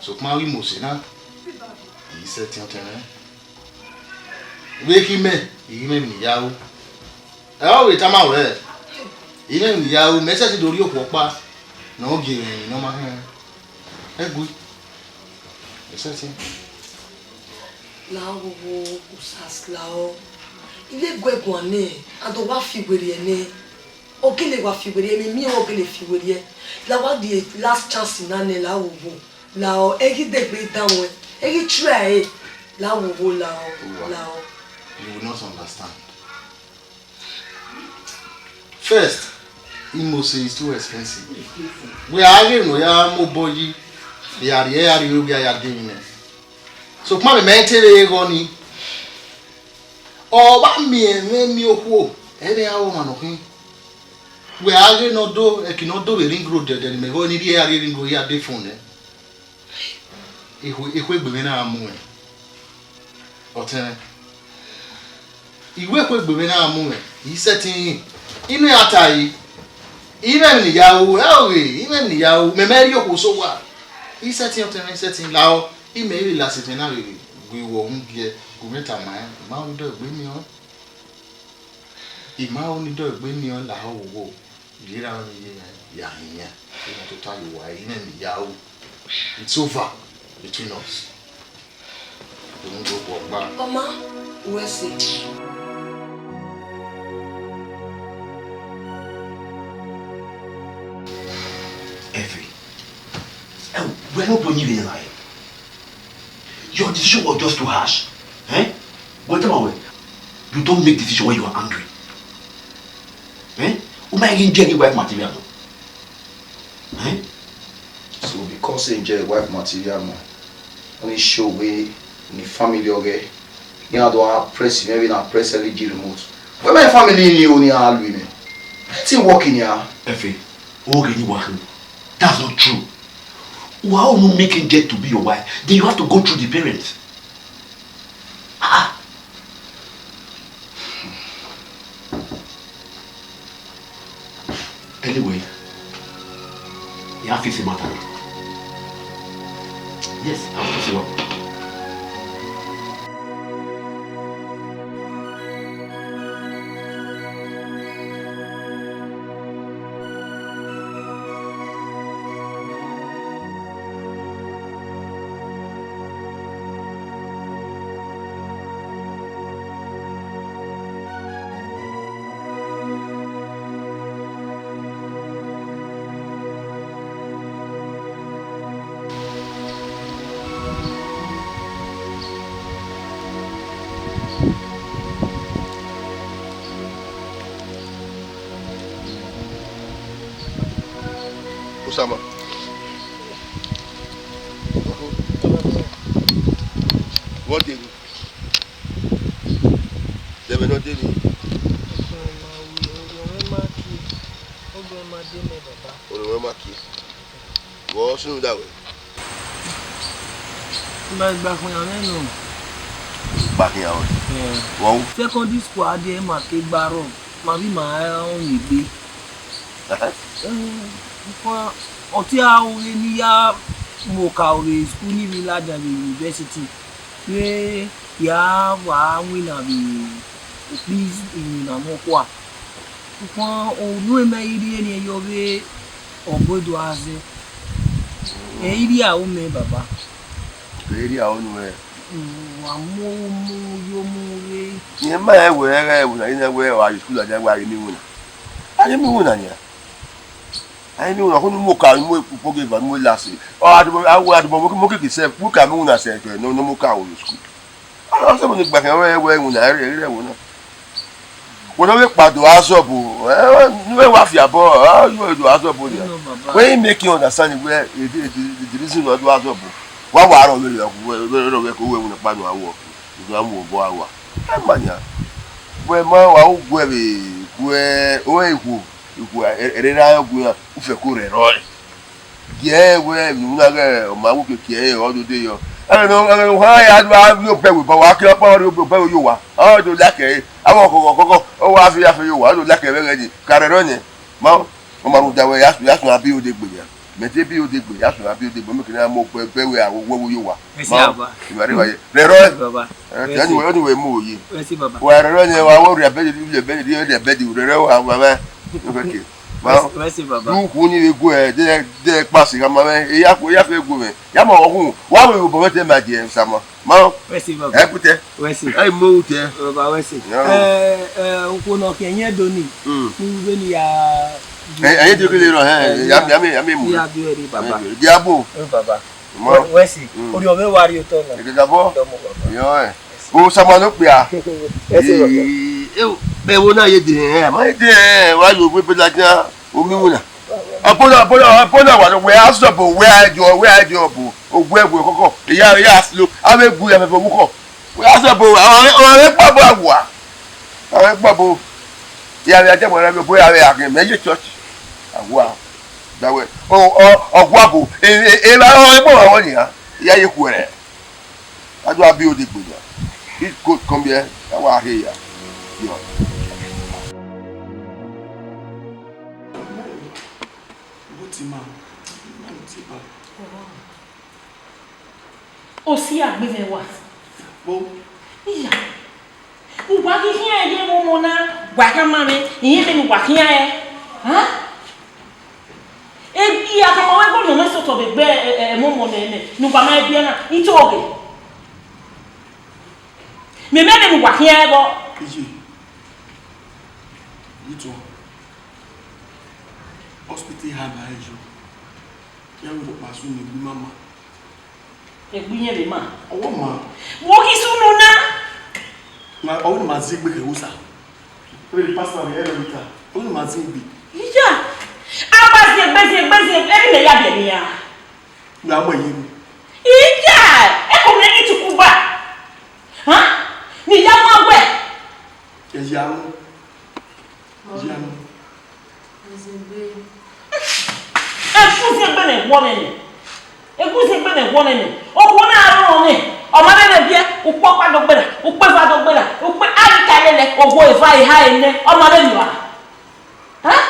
sokpan ọghe Imosi na, I sẹtin ọtẹn mwẹ. Vbe khin mẹ, I ghi mwẹ emwi ne I ya ru. Ẹ ọ vbe tama ruẹ, I mwẹ emwi ne I ya ru, mẹ sẹtin do rhie okhuo ọkpa ne ọ gie mwẹ emwi ne ọ ma hẹn. Ẹgui, mẹ sẹtin. La ọ, Usas, la ọ. I vbe guẹ guan nẹ, and ọ wa fi werriẹ nẹ. Ọ gele wa fi werriẹ, emwi miẹn ọ gele fi werriẹ. La wa die last chance na nẹ, la wo wo. La ọ, ẹ ghi degbe dan ruẹ, ẹ ghi try ẹre. La wo wo, la ọ, la ọ. You will not understand. First, Imosi is too expensive. Wẹ a ghe ne ọ ya mu obọ yi, ya rhie, ya rhie, ya rhie, ya dee mwẹ. Sokpan mẹ, mẹ te vbe ghe ọnii. Ọ vba miẹn mwẹ miẹn okhuo, ẹ i mwẹ iran ọmwa ne ọ khin. Wẹ a ghe ne ọ do, ẹki ne ọ do vbe ring road ẹdẹ ne imẹ vbe ne I rhie a rrie ring road ya dee fun nẹ. Ekhue, ekhue egbe mwẹ na mu mwẹ. Ọtẹn mwẹ. I wẹ ekhue egbe mwẹ na mu mwẹ, I sẹtin rinmwian. I mwẹ iran ta yi. I mwẹ emwi ne I ya ru, ẹ o ghe, I mwẹ emwi ne I ya ru, mẹ mẹ rhie okhuo sẹ owa. I sẹtin ọtẹn mwẹ, I sẹtin la ọ, I mẹ i vbe la sẹtin na vbe gu iwọ uhunmwu giẹ, gu mwẹ tama ẹn, I ma ho ne I dọlegbe miẹn ọẹn. I ma ho ne I dọlegbe miẹn ọẹn lahọ vbe owo. Rhie erha mwẹ ye mwẹ ya hin yan, I na tota ye uwa, I mwẹ emwi ne I ya ru. It's over between us. Rhunmwuda okhuo ọkpa. Ọ ma, u ru ẹse. Efe, ẹ, wẹ ne ọ bu ẹyin vbe nẹ rae? Your decision was just too harsh. Eh? Wẹ tama wẹ, you don't make decision when you are angry. Eh? U ma ghi enjoy wife material nọ. Eh? So because he enjoy wife material nọ, ọ ni show wẹ ne family ọghẹ, iran do a press mwẹ vbene a press L G remote. Wẹ mẹ family ni o ni a lu mwẹ. Let him work in here. Efe, oghe ni wa khin. That's not true. Wa o no make him get to be your wife. Then you have to go through the parents. Ah. Anyway, I have fix the matter. Yes, I will fix it up. Osama. What do you Dẹmwẹ ne ọ dee emwi. Ọghe ma wi, ọghe mwẹ ma kie, ọghe mwẹ ma dee mẹ baba. Ọghe mwẹ ma kie. Vbọ sunu da wẹ? Ma gba khian mwẹ nọ. Gba khian ruẹ? Ẹ. Vbọ ru? Secondary school a dee ma ke gba rrọọ, ma vbe ma ra rọnmwẹ egbe. Ẹhẹn. Sokpan, ọ tie aro vbene I ya mu okaro vbe school ni vbe ladian vbe university, vbe ya wa winna vbe okpia iwinna nọkhua. Sokpan, unu mẹ i rhie ne yọ vbe ọbo do gha zẹ. Ẹ i rhie aro mẹ, baba. Ẹ i rhie aro nuẹn. Wa mu mu yo mu rre. Rẹn ma rẹn wẹ ẹghẹ ẹvbo na, I na wẹ ọ gha ye school ladian, wa ghi miẹn iwinna. A ghi miẹn iwinna nian. A ghi miẹn iwinna, ọkhọ ne u mu okaro, u mu ekpo ghe eva, u mu last. Ọ, a tobọ, a wẹ a tobọ mu, mu keke sẹ, mu ka miẹn iwinna sẹ, ne ọ mu okaro vbe school. Ọ sẹ vbene igbakan wẹ, wẹ iwinna rre, rre ẹvbo na. Wẹ ne ọ vbe kpa do azọbo, ẹ, ne uwẹ wa fiabọ, a, you do azọbo nian. No, baba. When he make you understand where the, the, the, the reason why do azọbo, wa wa rọ vbe, vbe, vbe, vbe ko wẹ iwinna kpa do awọ, do amu obọ awa. Ẹ ma nian. Wẹ ma wa uguẹ vbe, wẹ, o ikhuo, ikhuo, ẹ, ẹ, rre ra gu iran, u fẹko rẹ rọe. Gie ẹre wẹ emwi ne u na ghẹ ọ ma wo kiekie ẹre ọ dode yọ. Ẹghẹ ne ọ, ẹghẹ ne ọ ya do a rhie obẹ vbe obọ, wa ke ọkpa ọ rhie obẹ vbe owa. Ọ do like ẹre. Avbe ọkhọkhọ, ọ wa fe ya fe ye owa, ọ do like ẹre vbe ẹghẹ nii. Ka rhẹrẹ ọnii. Ma, ọ ma rhunmwuda wẹ ya, ya suẹn abi odegbe ya. Mẹ te bi odegbe, ya suẹn abi odegbe, mẹ kene a mu obẹ vbe ẹre a wo wo ye owa. Ẹ sẹ, ma, baba. Ìwà rẹ wáyé. Rhẹrẹ ọnii. Baba. Ẹ, ẹ, anyway, anyway, mu oye. Ẹ sẹ, baba. Wa rhẹrẹ ọnii, wa wo rhie bed, rhie bed, rhie bed, rhẹrẹ wa, wa, wa. Okay. Ma, wẹ sẹ, baba. Du khu ni vbe gu ẹ, de, de kpasi gha ma mwẹ, e ya khu, e ya khu gu mwẹ. Ya ma ọ khu, wa vbe obọ mwẹ te ma die sama. Ma, wẹ sẹ, baba. Ẹ kutẹ. Wẹ sẹ. Ẹ mu tẹ. Baba, wẹ sẹ. Ya. Ẹ, ẹ, okhuo ne ọ khian yẹn do ni. Mm. Ni vbe ni ya. Ẹ, ẹ, ye de kele rọ, ẹ, ẹ, ya, ya, ya me, ya me mu. Ya bi ẹre, baba. Ẹ, dia bo. Ẹ, baba. Ma. Wẹ, wẹ sẹ. Mm. Orhiọn mwẹ wa rhie otọ na. Ẹ, dia bo. Dọmọ, baba. Yọ, ẹ. Osama ne okpia. Ẹ sẹ, baba. Ee, e, ẹvbo na ye de hẹn, a ma ye de hẹn, wa yo vbe bela dia, o miẹn iwinna. Ọbọ na, ọbọ na, ọbọ na wa, wẹ a sẹ ọbọ, wẹ a jọ, wẹ a jọ ọbọ, o wẹ, wẹ kọkọ, eya, eya slo, a vbe gu ya fẹfẹ vbe ukhọ. Wẹ a sẹ ọbọ, ọmwa vbe kpa ọbọ a wa, ọmwa vbe kpa ọbọ, ya vbe a jẹ ọmwa rẹ vbe ọbọ ya vbe a ghe mẹ ye church, a wa, da wẹ, ọ, ọ, ọ wa bo, e, e, e, ọ, e, gbe ọmwa vbọ nian, ya ye khuẹrhẹ. A do a bi odegbe ya. He could come here, a wa rhe ya. Yo. Osi a gbe mwẹ wa. Bo. Iya. Uwa ghi khian ye vbe ọmọ na, wa khian ma mwẹ, iye vbene uwa khian ẹre. Hẹn? E, I gha tama wẹ, ẹgbe ne ọ mwẹ sotọ vbe egbe, ẹ, ẹ, ẹmwẹ ọmọ nẹ nẹ, ne uwa ma biẹ na, I to ghe. Mẹ mẹ vbene uwa khian ẹvbo. Iye, I tuan. Hospital ha ma ẹre yọ. Ya vbe rhọkpa sunu egbe ima ma. Egbe iyẹn vbe ma. Ọwọ ma. Wo ghi sunu na. Ma, ọwọ ne ma zin egbe khẹ Osa. Vbene pastor vbe ẹre rita, ọwọ ne ma zin egbe. Iya. A gba zin egbe, zin egbe, zin egbe, emwi ne ya biẹ ne iran. Mẹ a mu ẹre ye ru. Iya, eko mwẹ ghi tuku ba. Hẹn? Ne I ya mu wẹ. Ẹ ya mu. Ẹ ya mu. Ẹ fu zin egbe ne ẹguọ mwẹ nẹ. Ẹ fu zin egbe ne ẹguọ mwẹ nẹ. Okhuo na rọnrọn mwẹ. Ọ ma vbe vbe biẹ, ukpẹ ọkpa do gberra, ukpẹ eva do gberra, ukpẹ a ghi ka lele, owa eva eha ẹre nẹ, ọ ma vbe miẹn uwa. Hẹn?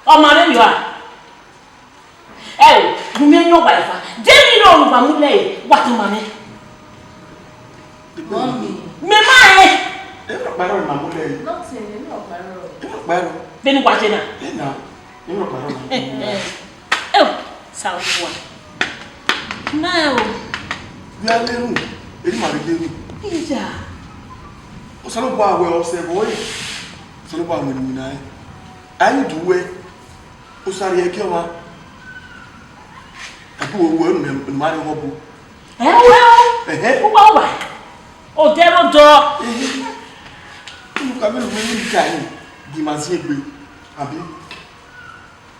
Ọ ma vbe miẹn uwa. Ẹ o, gu mwẹ yan uwa eva. De emwi ne ọ ru uwa mu lẹ ẹre, wa tama mwẹ. Mummy. Mẹ ma rẹn. Emwi ọkpa rrọọ ne ima mu lẹ ẹre. Nothing, emwi ọkpa rrọọ. Emwi ọkpa rrọọ. Vbene uwa ye na. Ena, emwi ọkpa rrọọ ne ima mu lẹ ẹre. Ẹ o, sa owa. Ma o. Vbe a le ru, erha ima vbe le ru. Iya. Osanobua wẹ ọsẹ vbe ọre. Osanobua wẹ ne iwinna ẹre. A i du wẹ. Osa rhie ẹki ọmwa. Ẹbu wẹ wẹ ne ma rhie ọghọ bu. Ẹ wẹ o. Ẹhẹ. Uwa uwa. Odẹ vbe odọ. Ẹhẹ. Unu ka vbe ru vbe ru ka yi. Gi ma zin egbe. Abi.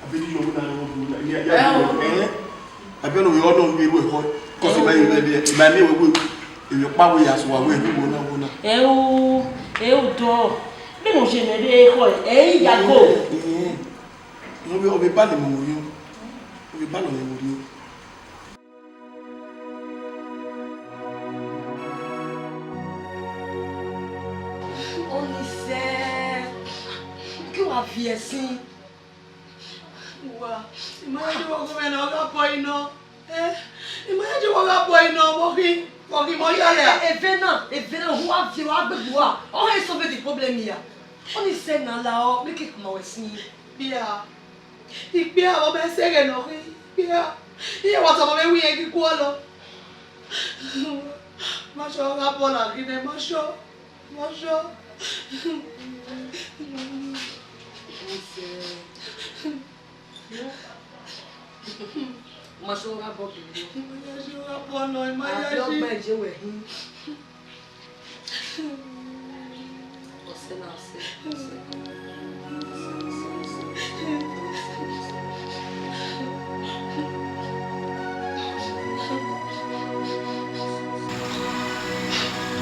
Abi di yọ wẹ na rhie ọghọ bu. Ya, ya, ya. Ẹ o. Ẹhẹ. Abi ọnọ yọ nọ vbe ru ẹkhọ. Kọsi ma yi vbe de. Ma mi wẹ wẹ. Èmi pa wẹ ya sọ wa wẹ ni wo na wo na. Ẹ o. Ẹ o dọ. Bi mo ṣe mẹ de ẹkhọ. Ẹ ya go. Ẹhẹ. Ọ vbe, ọ vbe balẹ mwẹ orhiọn. Ọ vbe balẹ mwẹ orhiọn. Viẹ ẹsin. Wa, I ma ya je vbe ọghe mwẹ ne ọ gha bọ inọ. Eh, I ma ya je vbe ọ gha bọ inọ, vbọ khin, vbọ khin mẹ ọ ya lẹ. Eve na, eve na, uwa viẹ, uwa gbegbe uwa. Ọ hẹ solve the problem ya. Ọnii sẹ ne a la ọ, make it ma wẹ sin. Ikpia, ikpia, ọ mẹ sẹ ẹghẹ ne ọ khin, ikpia. Iye wa tama mwẹ wẹ irẹn ghi gualọ. Mashọ gha bọ na ghi nẹ, mashọ, mashọ. Mashọ gha bọ gele. Mashọ gha bọ nọ, ma ya yi. Ọgba je wẹ hin. Ọsẹ na ọsẹ, ọsẹ.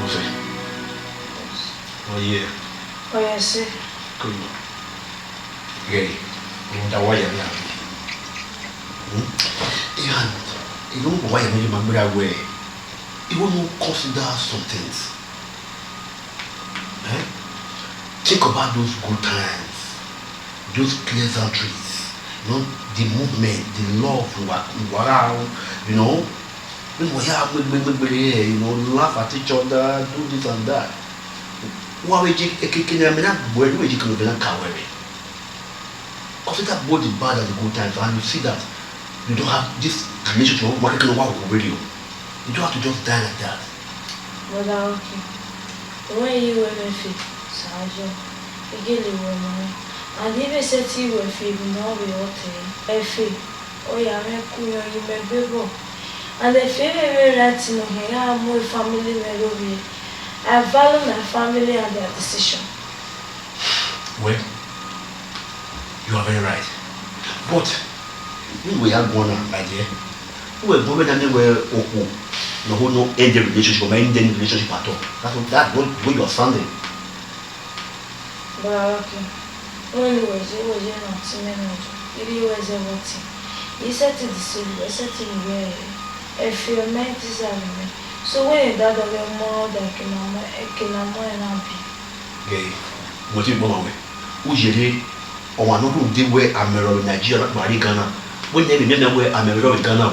Ọsẹ. Ọyẹ. Ọyẹ sẹ. Kọyọ. Gẹ, rhunmwuda wa ya vbe a rre. Hmm? Iran, I do wa ya vbe ma gbera wẹ, I want to consider some things. Eh? Think about those good times, those pleasantries, you know, the movement, the love, wa, wa, you know, when we are, you know, laugh at each other, do this and that. Wa vbe je ekeke ne a mẹ na gbe, we je kene na ka wẹ. Consider both the bad and the good times, and you see that you don't have this relationship, wa keke no wa wo radio. You don't have to just die like that. Brother Rocky, the way you were me fit, Sajo, I get the way, man. And even set you were fit, no, we all take. Efe, ọ ya mwẹ ku yan yi mẹ gbe bọ. And Efe vbe vbe right nọ hẹn ya mu family mẹ ro vbe. I value my family and their decision. Well, you are very right. But, ne uwẹ ya guan na, my dear, uwẹ guan vbene a miẹn wẹ okhuo ne ọ ho no end the relationship, or ma end any relationship at all. That's what, that's what, where you are standing. Brother Rocky, wẹ ne uwẹ ye, wẹ ye ne ọtẹn mwẹ nọ, I rhie ruẹ zẹ vbe ọtẹn. I set the same, I set the way. Efe mẹ, this is me. So when you dad of your mother, can I, can I, can I be? Gẹ, mo ti gbọ́ ma wẹ. U yere ọmwa ne ọ rhunmwuda wẹ amẹ rrọọ vbe Nigeria na kpao rre Ghana. Wẹ nẹ vbe miẹn wẹ amẹ rrọọ vbe Ghana o.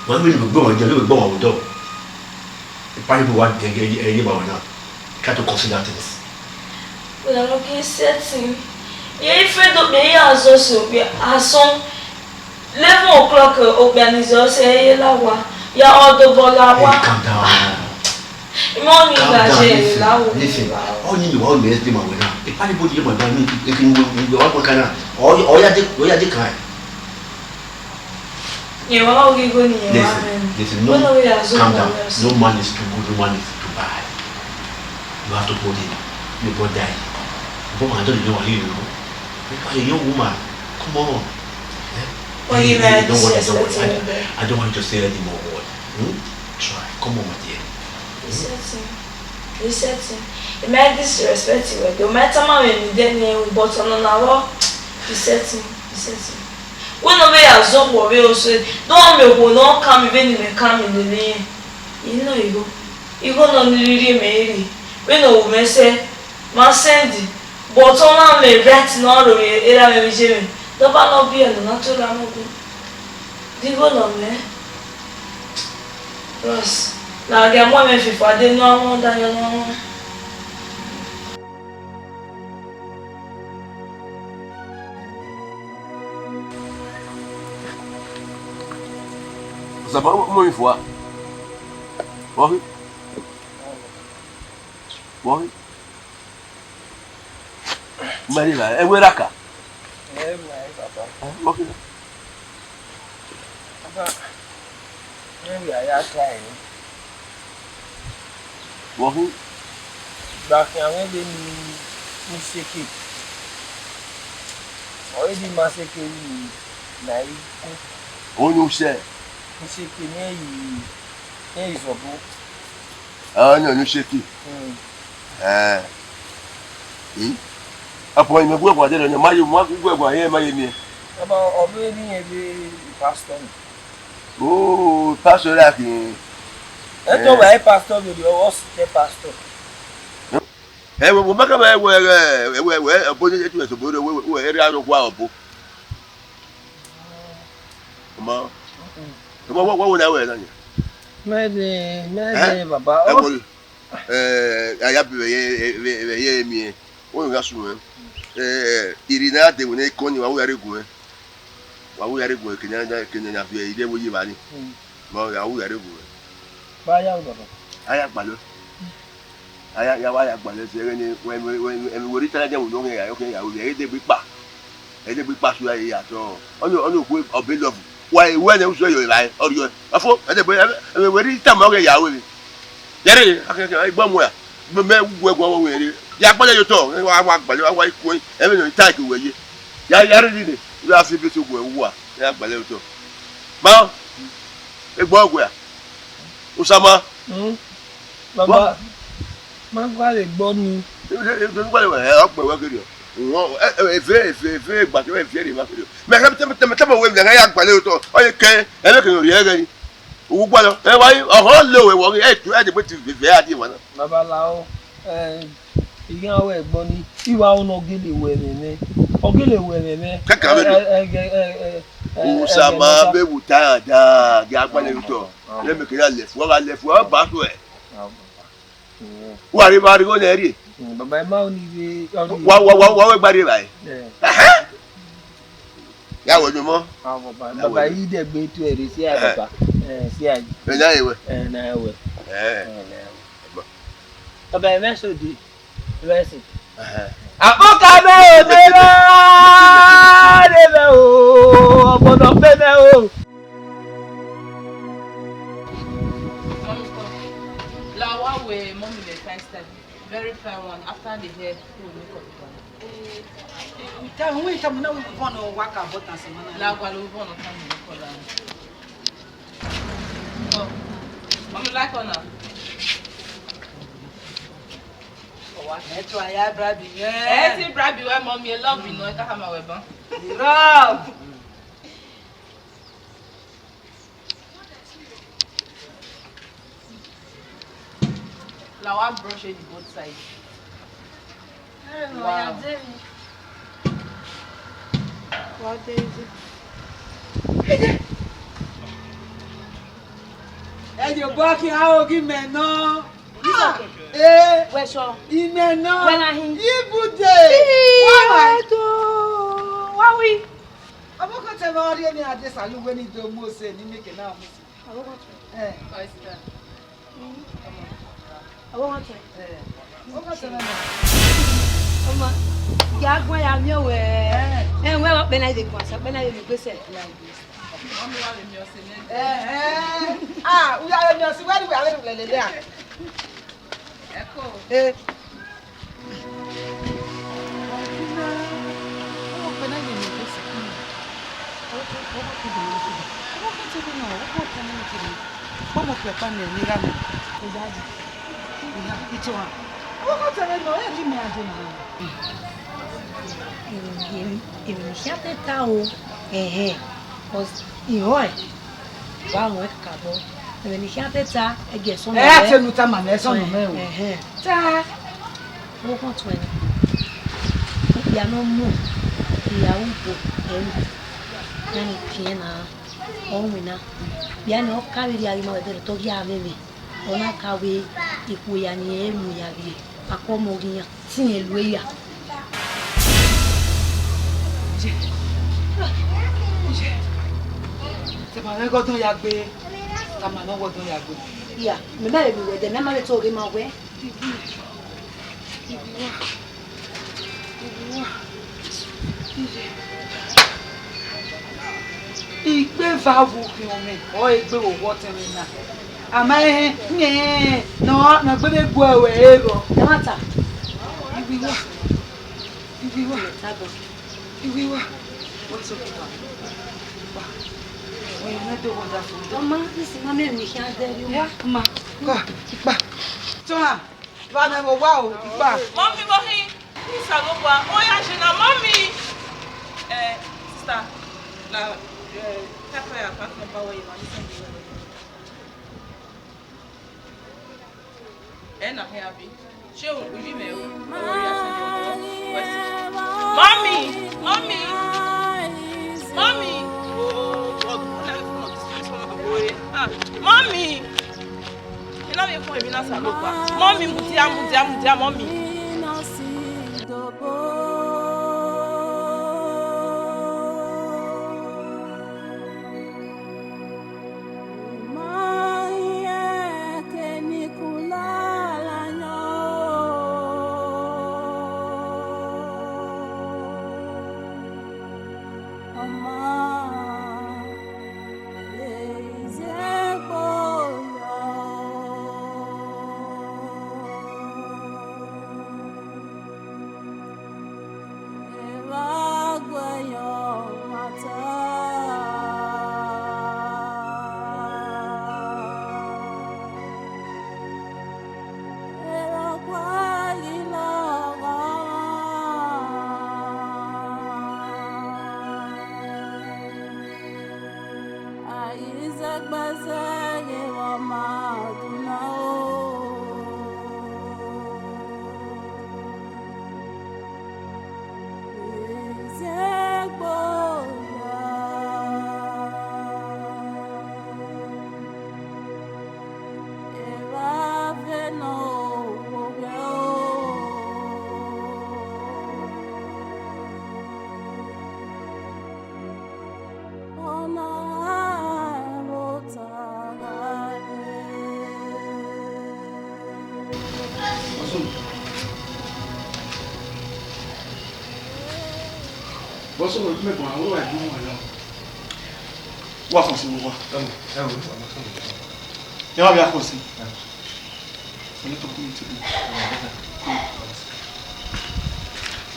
Wa vbe ne gbọmọ jẹ, vbe gbọmọ odọ. Ipa ni bu wa ẹyẹ ba wẹ na. Try to consider things. Wẹ na ghi setting. Ye ife do kpe ya zọ so kpe asọn. Eleven o'clock, eh, okpia ni zẹ ọse ye la wa, ya ọdobọ la wa. Hey, calm down. Imọ ni la je la wo. Listen, listen. Ọ ni mi wa ọ ni explain ma wẹ na. E pali bo ni ma da mi, e kin wo, wo, wa ko kana. Ọ, ọ ya de, ọ ya de kan. Ye wa wa ghi go ni ye wa. Listen, listen, no, calm down. No man is too good, no man is too bad. You have to hold him. Your brother. But I don't know what you know. Because a young woman, come on. Eh? Well, you, hey, hey, don't worry, don't worry. I, I don't want you to say any more word. Hmm? Try. Come on, my dear. He said him. He said him. He might disrespect you. No matter how many then, but on our, he said him. He said him. Wẹ ne ọ vbe ya zọ okhuo vbe ọse, do ọ miẹn okhuo ne ọ kan mi vbene imẹ kan mi lele irẹn. I nọ igho, igho nọ ni rhirhi mẹ rhie, vbene ọ ru mwẹ sẹ, ma send, but ọ na mẹ right ne ọ ro vbe erha mwẹ vbe iye mwẹ, dọba ne ọ biẹ ne ọ na to ra mwẹ gu. De igho nọ mẹ? Bros, na gha mu ẹmwẹ fifa de ne ọ wan da yọ ne ọ wan. Osama, mo mi fua. Wọ́n rí. Wọ́n rí. Mẹ́rin là, ẹ wé raka. Ẹ wé raka, papa. Wọ́n rí. Papa, mẹ́rin àyà ta ẹ̀. Wọ́n rí. Ìgbà kan àwọn ẹgbẹ́ mi ní ṣèké. Ọ̀rẹ́dì máa ṣèké yìí náà yìí kú. Oyún ṣe. Ní ṣèké ní ẹ̀yìn, ní ẹ̀yìn ìṣọ̀bù. Ah, ní oyún ṣèké. Hmm. Eh. Eh? Apo ime gwe gwa de no, ma yo, ma gwe gwa ye, ma ye mi. Ọmọ, ọmọ eni yẹn vbe pastor ni. Oh, pastor like, eh. Ẹ tó wà ẹ pastor vbe ọ, ọ sì jẹ́ pastor. Ẹ, wẹ, wẹ ma kẹ mẹ wẹ, ẹ, wẹ, wẹ, ọbo ne tu ẹse obo, wẹ, wẹ, wẹ, erriọ aro gua ọbo. Ọmọ. Wẹ, wẹ, wẹ, wẹ na wẹ na yan. Mẹ de, mẹ Ẹ? de, baba. Ẹ Ọ, wẹ, ẹ, a ya bi vbe ye, vbe, vbe ye miẹn. Wẹ gha sunu ẹ. Ẹ, irri ne a de wẹ ne kọn ni, wa wu ya rre gun ẹ. Wa wu ya rre gun ẹ, kene a, kene a viẹ irre ẹvbo ye evba ni. Mm. Ma ya wu ya rre gun ẹ. Ba ya, baba. A ya gbalọ. A ya, ya wa ya gbalọ ẹse ẹghẹ ne, wẹ, wẹ, wẹ, wẹ, wẹ rita na dia wẹ ne ọ ghẹ ya, ọ ghẹ ya, wẹ, ẹ degbe ikpa. Ẹ degbe ikpa su ya, ya tọ. Ọni, ọni okhuo ọbe love. Wa, wẹ ne usu yọ evba, ọ rriọ. Afo, ẹ degbe, ẹ, ẹ, wẹ rita ma ọ ghẹ ya wẹ. Yare, akẹkẹ, igbo mu ya. Mẹ, mẹ wu ẹguọn wẹ rre. Ya gbalẹ ye otọ, ẹ wa, wa gbalẹ, wa, wa ikun, ẹ vbe nọ ta ke wẹ ye. Ya, ya rre rre, ya fi ebe to guẹ wa, ya gbalẹ ye otọ. Ma, egbe ọgua. Usama. Hmm? Baba, ma gualọ egbe nii. Ẹ, ẹ, ẹ, ẹ, ọ kpẹ wẹ kherriọ. Ẹ, ẹ, eve, eve, eve, egba, eve, eve, eve, eve. Mẹ, mẹ, mẹ, mẹ, mẹ, wẹ, mẹ, ya gbalẹ ye otọ. Ọ ye kẹ, ẹ vbe kẹ ne ọ rhie ẹghẹ nii. Uwu gualọ, ẹ wa yi, ọhọ lo wẹ wọ ghi, ẹ tu, ẹ degbe ti veve a die wa na. Babalao, ẹ, I gha wẹ egbe nii, I wa ro ne ọ gele wẹ ẹmwẹ mwẹ, ọ gele wẹ ẹmwẹ mwẹ. Kẹkẹ avbe do. Ẹ, ẹ, ẹ, ẹ, ẹ, ẹ, Usama ẹ, vbe wu ta da, ghi a gbalẹ ye otọ. Ọ. Lẹ mẹ ke ya lẹfu, ọ gha lẹfu, ọ ba suẹ. Ọ. Wa rre, wa rre igho nẹ rrie. Mm, baba, I ma ro ni vbe, ọ rrie. Wa, wa, wa, wa wẹ gba rrie evbare. Ẹ. Ẹhẹn. Ya wẹ nọ mọ. Ah, baba, ya baba, wẹ. I dẹgbe tuẹ rre, sia, eh, baba. Eh, sia. Ẹ na ye wẹ. Eh, na ye wẹ. Eh. Eh, na ye wẹ. Baba, ẹ mẹ so de. Ẹ mẹ so. Ẹhẹn. Akpọka mẹ o, de mẹ, de mẹ o, ọmọ nọ pe mẹ o. Mummy, come. La wa wẹ mummy vbe fine style. Very fine one. After the hair, who will make up the one? Eh, eh, tell me, when you tell me now, we want to work about and say, man, la gualọ, we want to come and call her. Oh, mummy like her now. Oh, what? Ẹ try ya bribe yẹn. Ẹ ti bribe wẹ, mummy, ẹ love you, no, ẹ ka hama wẹ ban. Love. La wa brush it both sides. Wow. What is it? Ẹ ye obọ khin, a ho ghi mẹ nọ. Ah, eh. Wẹ sure? Imẹ nọ. Wẹ na hin? Ibude. Why? Wa wi. Ọmọkọtẹ mwẹ ọ rhie ne a de salu wẹ ne I do mu ose ne I make na mu ose. Ọmọkọtẹ. Eh. Oyster. Mm. Ọmọkọtẹ. Eh. Ọmọkọtẹ mwẹ nọ. Ọmọ, ya guan ya miẹn wẹ. Eh. Eh, wẹ ọkpẹ na i vbe guan sẹ, ọkpẹ na i vbe miẹn egbe sẹ. Mummy wa vbe miẹn ọse nẹ. Eh, eh. Ah, u ya vbe miẹn ọse, wẹ ni wẹ a vbe lele a. Eko. Eh. Emwi ne I khian te ta o, ẹhẹn, cause I họn ẹn, wa họn ẹn kakabọ. Emwi ne I khian te ta, ẹgiẹ ẹsọn nọ. Ẹ, mẹ te nu tama mẹ, ẹsọn nọ mẹ o. Ẹhẹn. Ta. Ọkpẹn tuẹn, okpia ne ọ mu, I ya ru bo ẹre, iran ni piẹn na, ọ winna. Okpia ni ọ ka vbe rhie ghi ma wẹ ẹdẹrẹ otọ ghi a mwẹ mwẹ, ọ na ka wẹ ikhuo ya ni ẹ mu ya vbiẹ, akọ ọmọ ghi yan. Sẹ irẹn lu eya. Iye, iye, tama mwẹ ghe ọdọn ya gbe, tama mwẹ ghe ọdọn ya gbe. Iya, mẹ ma vbe miẹn uwẹ dẹ, mẹ ma vbe to ghe ma wẹ. Iye, iye, iye, iye. Ikpe eva vbe ukhiọn mwẹ, ọ egbe vbe owa ọtẹn mwẹ na. A ma rẹn, rẹn, ne ọ, ne ọ gbe vbe gbe ẹre rrọọ. Ẹmwata. Iwiwa. Iwiwa. Ẹmwata bọ. Iwiwa. What's up, Iwa? Iwa. Wẹ ne do wonderful. Ọma, this is mommy and Mickey and Daddy. Wa. Ma. Ka. Ipa. Tọ́ra. Va mẹ vbe owa o, Ipa. Mommy, vbe ọ khin? Osanobua, ọ ya je na, mommy. Eh, sister, la, eh, type ya apartment number wẹ ye ma ni send you. Ẹ na hia abi? Ṣé o kò yí mẹ́ o? Ọ̀rọ̀ rí ẹsẹ̀ ní ọ̀rọ̀. Mọ́mì! Mọ́mì! Mọ́mì! Oh God, what are you doing? Ah, mọ́mì! Iná mi fún èmi náà sàlópa. Mọ́mì, mudia, mudia, mudia, mọ́mì. Bọ́sùn, ojú mẹ́gbọ̀n àwọn wà nínú ọ̀la. Wà fún sí wọ́n. Ẹ wò, ẹ wò, ẹ wò. Ẹ wá bí a kò sí. Ẹ wò. Ẹ ní tó kú ní tìlú.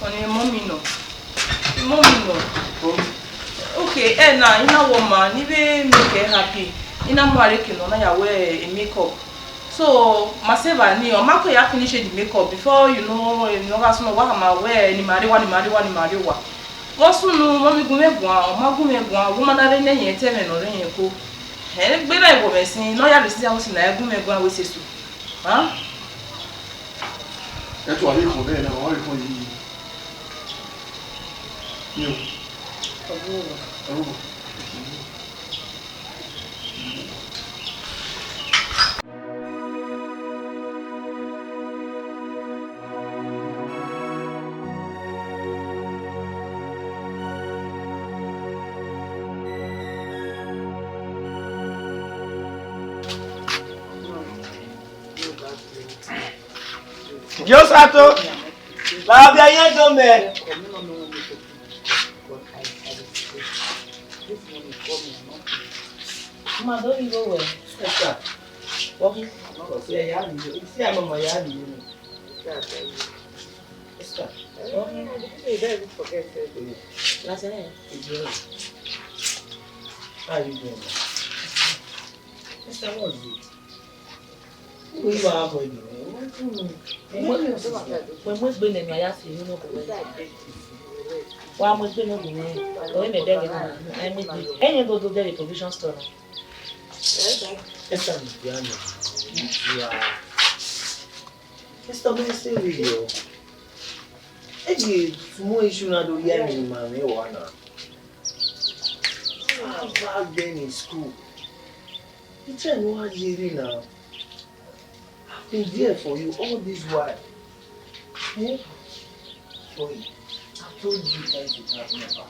Ọni mọ mi nọ. Mọ mi nọ. Okay, ẹ na, ina wọ ma, ni vbe make ẹ happy. Ina mu are ke nọ na ya wẹ e makeup. So, ma sẹ evba ni, ọ ma kọ ya finish the makeup before you know, emwi ne ọ gha sunu, wa ma wẹ ni ma rre owa, ni ma rre owa, ni ma rre owa. Vbe ọ sunu, mọ mi gu mwẹ guan, ọ ma gu mwẹ guan, wo ma na rre ne ẹyẹn te ẹmwẹ ne ọ rre yẹn ko. Hẹ, egbe na iwọ mwẹ sin, ne ọ ya vbe sisi aho sin na, ẹ gu mwẹ guan wẹ sẹ eso. Hàn? Ẹ tue avbe ekhọe nẹ na, ọ vbe ekhọe yi. Yo. Ọvbokhan. Ọvbokhan. Yo, Sato. Ba bia yan do mẹ. Ma do igho wẹ. Esther. Wọ́n kú. Ọmọ kò sí ẹ̀yà mi. Ìsí àmọ́ ọmọ ìyá mi ni. Esther. Wọ́n kú. Lásán ẹ̀. How you doing? Esther, what's it? Who you are going to? Wẹ mu egbe nẹ, ne a ya fi unu nọ kugbe. Wa mu egbe nọ kugbe. Ọ mẹ bẹghe na, a mu egbe. Ẹyẹn do do dẹ vbe provision store na. Esther, mi bia nẹ, mi bia. Esther, mẹ sẹ vberriọ. E vbe small issue na do ya emwi ne ima mwẹ rua na. How far then in school? The time no hard, Jerry, now. I've been there for you all this while. Eh? Boy, I told you time to time never.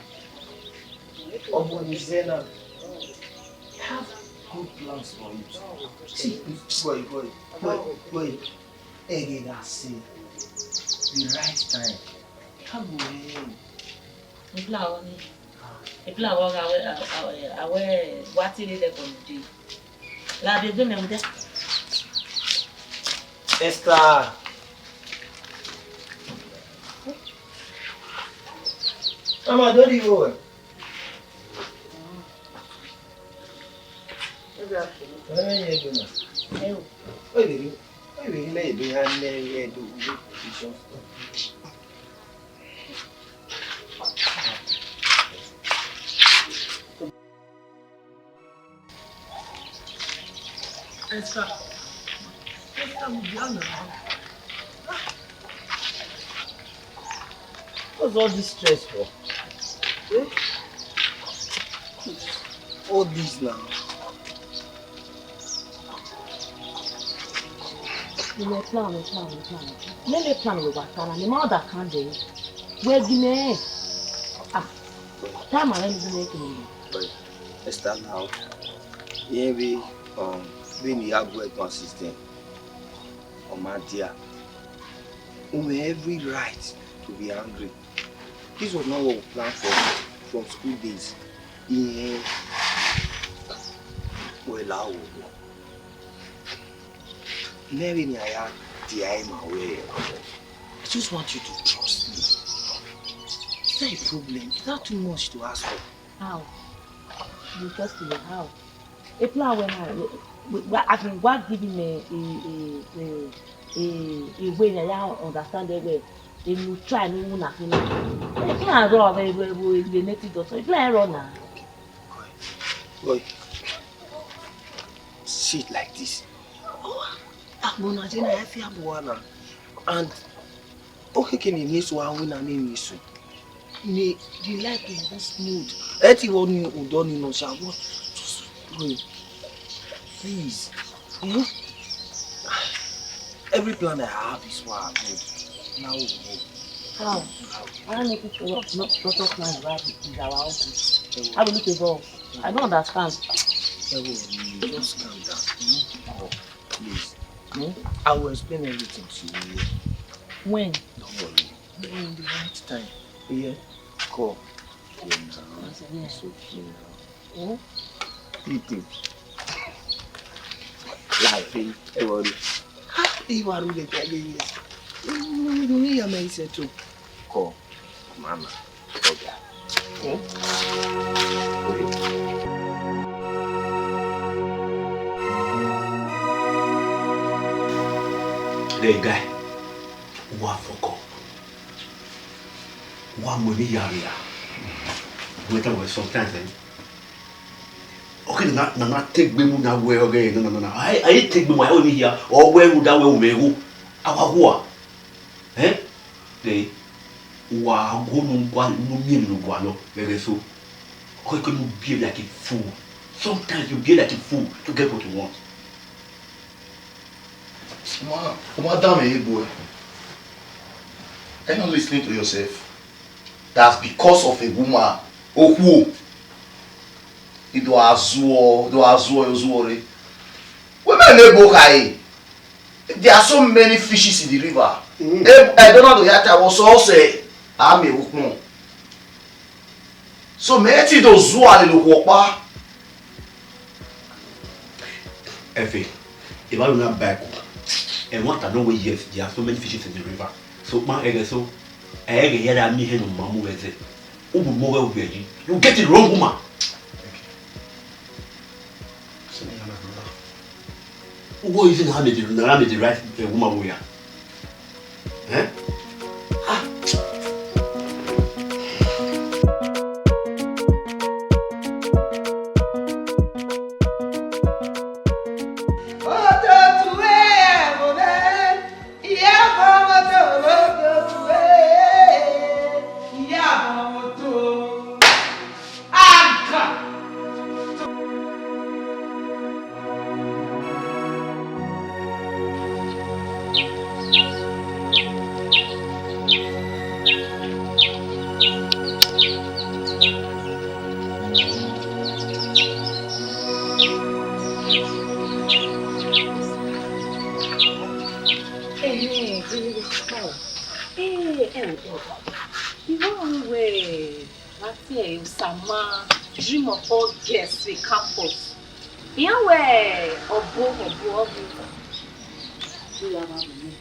Ogboni Zena, I have good plans for you. See, boy, boy, boy, boy. Eghe gha sẹ the right time. Ka gu mwẹ. Ebila ọni. Ebila ọghe a wẹ, a wẹ wa te rre lẹbọ ne de. La vbe egbe mẹ vbe odẹ. Esther. Ọmọ do rhie igho wẹ. Ẹ vbe ye egbe na. Ẹ o. Ọ vbe rhie, ọ vbe rhie mẹ ebe ha nẹ ẹ do. Esther. Esther, mu dia na. Ah, What's all this stress for? Eh? All this now. Mẹ plan, mẹ plan, mẹ plan. Mẹ lẹ plan wẹ wa ta na, mẹ ma understand ẹ. Wẹ gi mẹ. Ah, time a rẹ ni gi mẹ ke. But Esther now, yeah, we, um, we need to go to assistant. Ọ ma dia. U mwẹ every right to be angry. This was not what we planned for from school days. Iran wẹ la owo. Mẹ vbe ne a ya dia ima wẹ, I just want you to trust me. Is that a problem? Is that too much to ask for? How? You trust me how? A plan wẹ na, we, we, as in, God give him a, a, a, a, a, a way ne I ya understand the way. Enu try ne u na khin na. Iran rrọọ vbe, vbe, vbe, vbe native doctor. Iran rrọọ na. Boy, see it like this. Agbọn na je na ya fi abuwa na. And okeke ne eni eso a winna ne eni eso. Ni the life is go smooth. Ẹ ti vbe ni udọ ni nọ sha what? Just pray. Please. Hmm? Every plan I have is for our good. Now we go. How? I don't make it to not, not, not plan about it is our own good. How will it evolve? I don't understand. Ẹ wo, just calm down. Hmm? Oh, please. Hmm? I will explain everything to you. When? Don't worry. When? The right time. Yeah. Call. Yeah, now. It's okay now. Hmm? Eating. Life, eh? Everybody. Ah, you are really getting this. You, you, you, you, you, you, you, you, you, Call mama, oga. Hmm? Wait. Hey, guy, wa fuck up. Wa mu emwi ya vbe a. Wẹ tama wẹ sometimes, eh? Ọ ke na, na, na te egbe mu na wẹ ọghẹ na, na, na, na. A, a i te egbe mu, a i ru emwi hia, ọ wẹ rhunmwuda wẹ u mwẹ igho. A wa hua. Eh? Then, wa go nu gua, nu miẹn emwi ne u gualọ vbe ẹghẹ eso. Ọ ke ne u behave like a fool. Sometimes you behave like a fool to get what you want. Uma, uma da mwẹ egbe. Are you not listening to yourself? That's because of a woman. Okhuo. I do a zuọ, do a zuọ, yo zuọ re. Women ne ebo khae. There are so many fishes in the river. Mm. E, Ẹdo na do ya ta wọ sọ sẹ a miẹn vbe ukpọn. So mẹ ti do zuọ lele okhuo ọkpa. Efe, if I do not back, and what I know, yes, there are so many fishes in the river. So, man, ẹghẹ so, ẹghẹ ya da miẹn ihe ne ọ ma mu vbe ẹzẹ. U bu mu ọghẹ u biẹ yi. You get it wrong, woman. Uwẹ easy na made the, na made the right, eh, woman we are. Eh? Ah. Aga. Ẹhẹn, erriọ ọkpa o. Ẹ, ẹ o, ẹ o. I wa ru wẹẹ, vbe a tie ẹre Osama, dream of all girls vbe campus. Iran wẹẹ ọbo, ọbo, ọbo. Do you have a woman?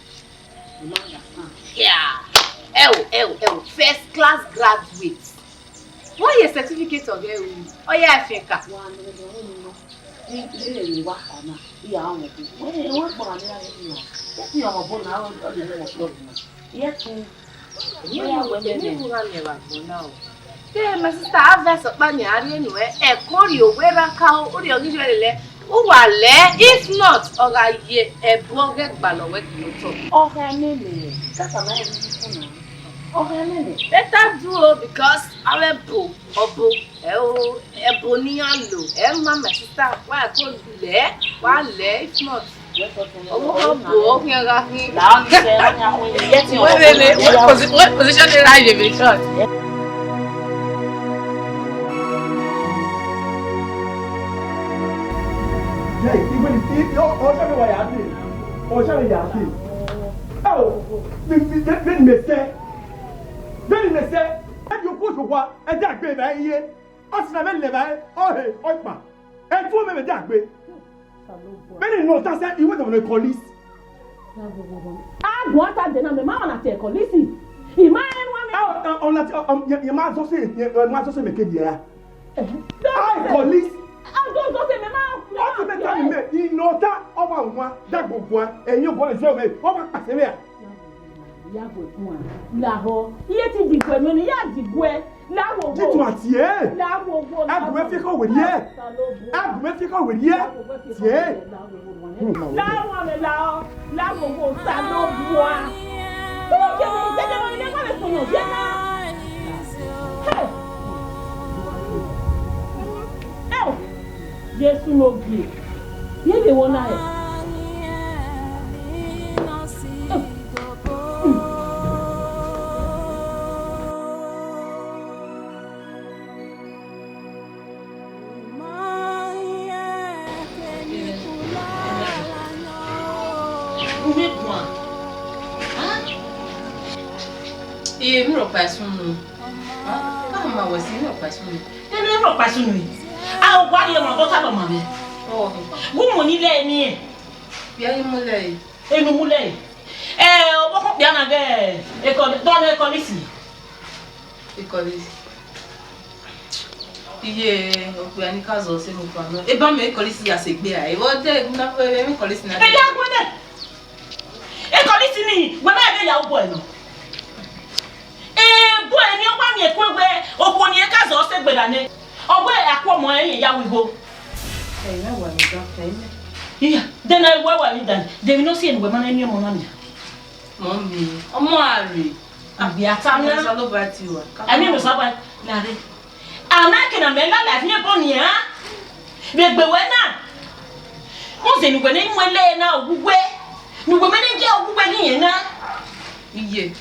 You know that. Yeah. Ẹ o, ẹ o, ẹ o. First class graduate. Wọ́n yẹ certificate ọ̀gá ẹ̀rù. Ọ ya ẹ̀fẹ̀ kà. Wa nọ, nọ, nọ, nọ. Ẹ, ẹ, ẹ, wa kà na. Iya, àwọn ọmọ. Ẹ, ẹ, wọ́n gbọ́dọ̀ ní ayé mi o. Ẹ fi ọmọ bọ́ náà, ọ, ọ lè mú ọ̀pọ̀ ọ̀gbìn náà. Iyẹn tún. Èmi ò wẹ̀ mí, èmi ò rà mí ẹ̀rọ àgbọ̀n náà o. Ṣé my sister, advice ọ̀pá ni a rí ẹnu ẹ? Ẹ kórè òwe ra ká o, ó rí ọ̀gídí rẹ̀ lẹ̀. Ó wà lẹ́, if not, ọ̀rọ̀ ayé ẹ̀bùn ọ̀gẹ́ gbà lọ́wọ́ ẹ̀ kì í tọ̀. Ọ̀gá ẹ̀ mẹ́mẹ́, kàkà máa ń rí fún un. Ọghe nene, better do o, because avbe ẹbo, ọbo, ẹ o, ẹbo ne iran lo, ẹ ma, my sister, wa go lẹ, wa lẹ, if not, ọmọ ọbo ọ khian gha khin. La ọ ni sẹ, ọ ni akhun ye, get him. Wẹ lele, what posi-, what position dey lie dey make shot? Jẹ, iwe ni, i, i, ọ, ọ sẹ mi wa ya de, ọ sẹ mi ya de. Ẹ o, mi, mi, mi, mi sẹ. Vbene imẹ sẹ, ẹdẹ okuozo owa, ẹdẹ agbe vbe iye, ọ sẹ na vbe lẹ vbe ọhe ọkpa, ẹdẹ ọmọ ẹmwẹ ẹdẹ agbe. Vbene nọ ta sẹ, iwẹ dọmọ ne kọlis. A guan ta dena mẹ, ma na te kọlis. I ma rẹn wan mẹ. Ọ na, ọ, ọ, ọ, yẹ, yẹ ma zọ sẹ, yẹ, yẹ ma zọ sẹ mẹ ke biẹ ra. Ai, kọlis. A do zọ sẹ mẹ ma. Ọ ti mẹ ta ni mẹ, inọ ta, ọ wa wan, dagbo guan, ẹyin obọ ẹzẹ mẹ, ọ wa kpasẹ mẹ ra. Ya gu ẹguan, lahọ. Iye te diguẹ nọ ni, ya diguẹ. Lahọ. Jitu a tie. Lahọ. Agbọn fi kọ wẹ ye. Agbọn fi kọ wẹ ye. Tie. Lahọ mẹ lahọ. Lahọ, Osanobua. Tọmọ jẹ mẹ, jẹ mẹ, ne wa vbe sunu ye na. Hey. Hey. Jesu no gie. Ye vbe wo na hẹ? Ume guan. Ah? Ee, mi rhọkpa sunu. Ah, ka ma wẹ si, mi rhọkpa sunu. Ẹ ne rhọkpa sunu. A, wa rhie ma, dọta dọ ma vbe. Gu mu ni lẹ ni. Bia yi mu lẹ. Enu mu lẹ. Ẹ, ọvbokhan kpia na ghe, ekọ, dọnọ ekọlisi. Ekọlisi. Iye, okpia ni ka zọ sẹ ne okpia nọ. Eba mẹ ekọlisi ya sẹ egbe a. Evo de na ko emwi ekọlisi na. Ẹ ya gu ẹdẹ. Ekọlisi ni, wẹ ma vbe ya obọ ẹ nọ. Ebo ẹre ni ọ wa miẹn kue wẹ okhuo ni ka zọ sẹ egbe ra nẹ. Ọ wẹ a ku ọmọ ẹre ya ru igho. Ẹ i mwẹ wa vbe dan, ẹ i mwẹ. Iya, de na wẹ wa vbe dan, de emwi ne ọ si enu wẹ ma na miẹn ọmọ na nian. Mummy, ọmọ a rre. A bia ta na. Osanobua tie uwa. Ẹ miẹn Osanobua na rre. A ma ke na mẹ la life ni ebo nian. Vbe egbe wẹ na. Mose ne uwẹ ne mu ele na oghugbe. Ne uwẹ mẹ ne gie oghugbe ni yẹn na. Iye,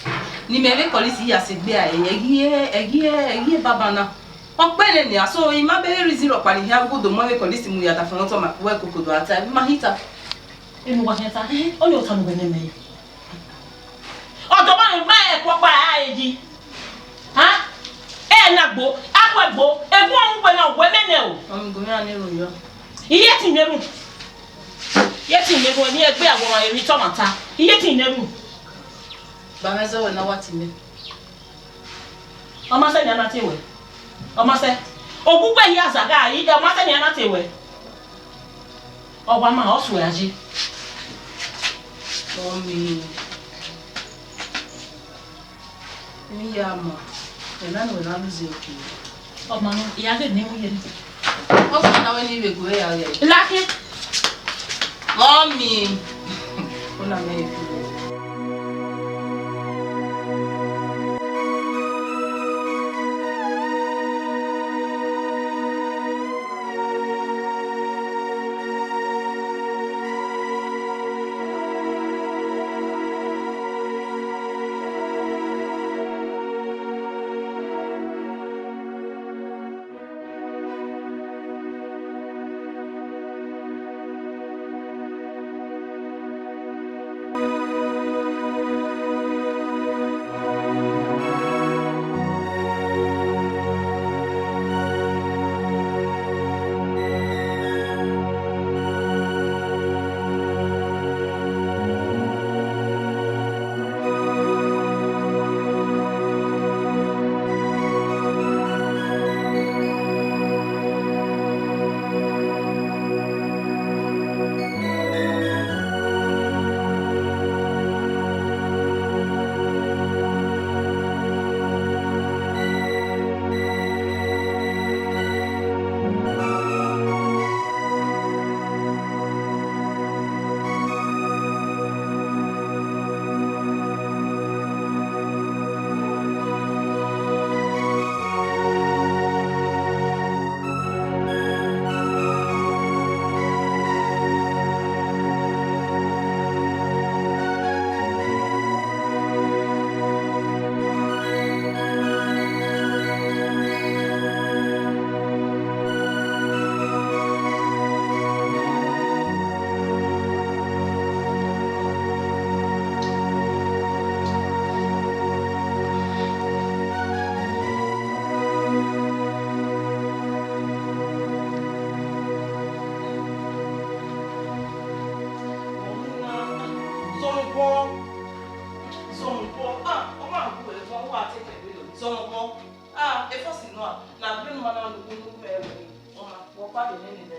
ne imẹ vbe ekọlisi ya sẹ egbe a, ẹ ghi, ẹ ghi, ẹ ghi baba na. Ọ kpẹre nian, so I ma bẹghe reason rhọkpa ne I hia gu do mu ẹmwẹ ekọlisi mu ya da fẹnrẹn otọ ma, wẹ koko do a ta, ma hita. Enu wa khian ta, ọni ota ne uwẹ nẹ mẹ. Ọdọ ma ma ẹkpo ọkpa a e yi. Ha? Ẹ na gbo, a ku ẹgbo, egbe ọmọ uwẹ na wẹ mẹ nẹ o. Ọmọ gomẹ a ne ru yọ. Iye ti ne ru. Iye ti ne ru, ẹni ẹgbẹ awọ ma emwi tọ ma ta. Iye ti ne ru. Ba mẹ zẹ wẹ na wa ti mẹ. Ọ ma sẹ nian na tie wẹ. Ọ ma sẹ. Ogbugbe hia zagha, ọ ma sẹ nian na tie wẹ. Ọ wa ma, ọ suẹ a ye. Mummy. Emwi ya ma, ẹ na ne wẹ na lose okpia. Ọ ma nọ, I ya ghe ne mu ye ni. Ọ sẹ na wẹ ne I vbe gu ya ghe. Lakhi. Mummy. Ọ na mẹ ye fi. Sọmọ, ah, efọsi nọ a, na gbe ma na nugu nugu mẹ wẹ, ọma, wọ pa de nene nẹ.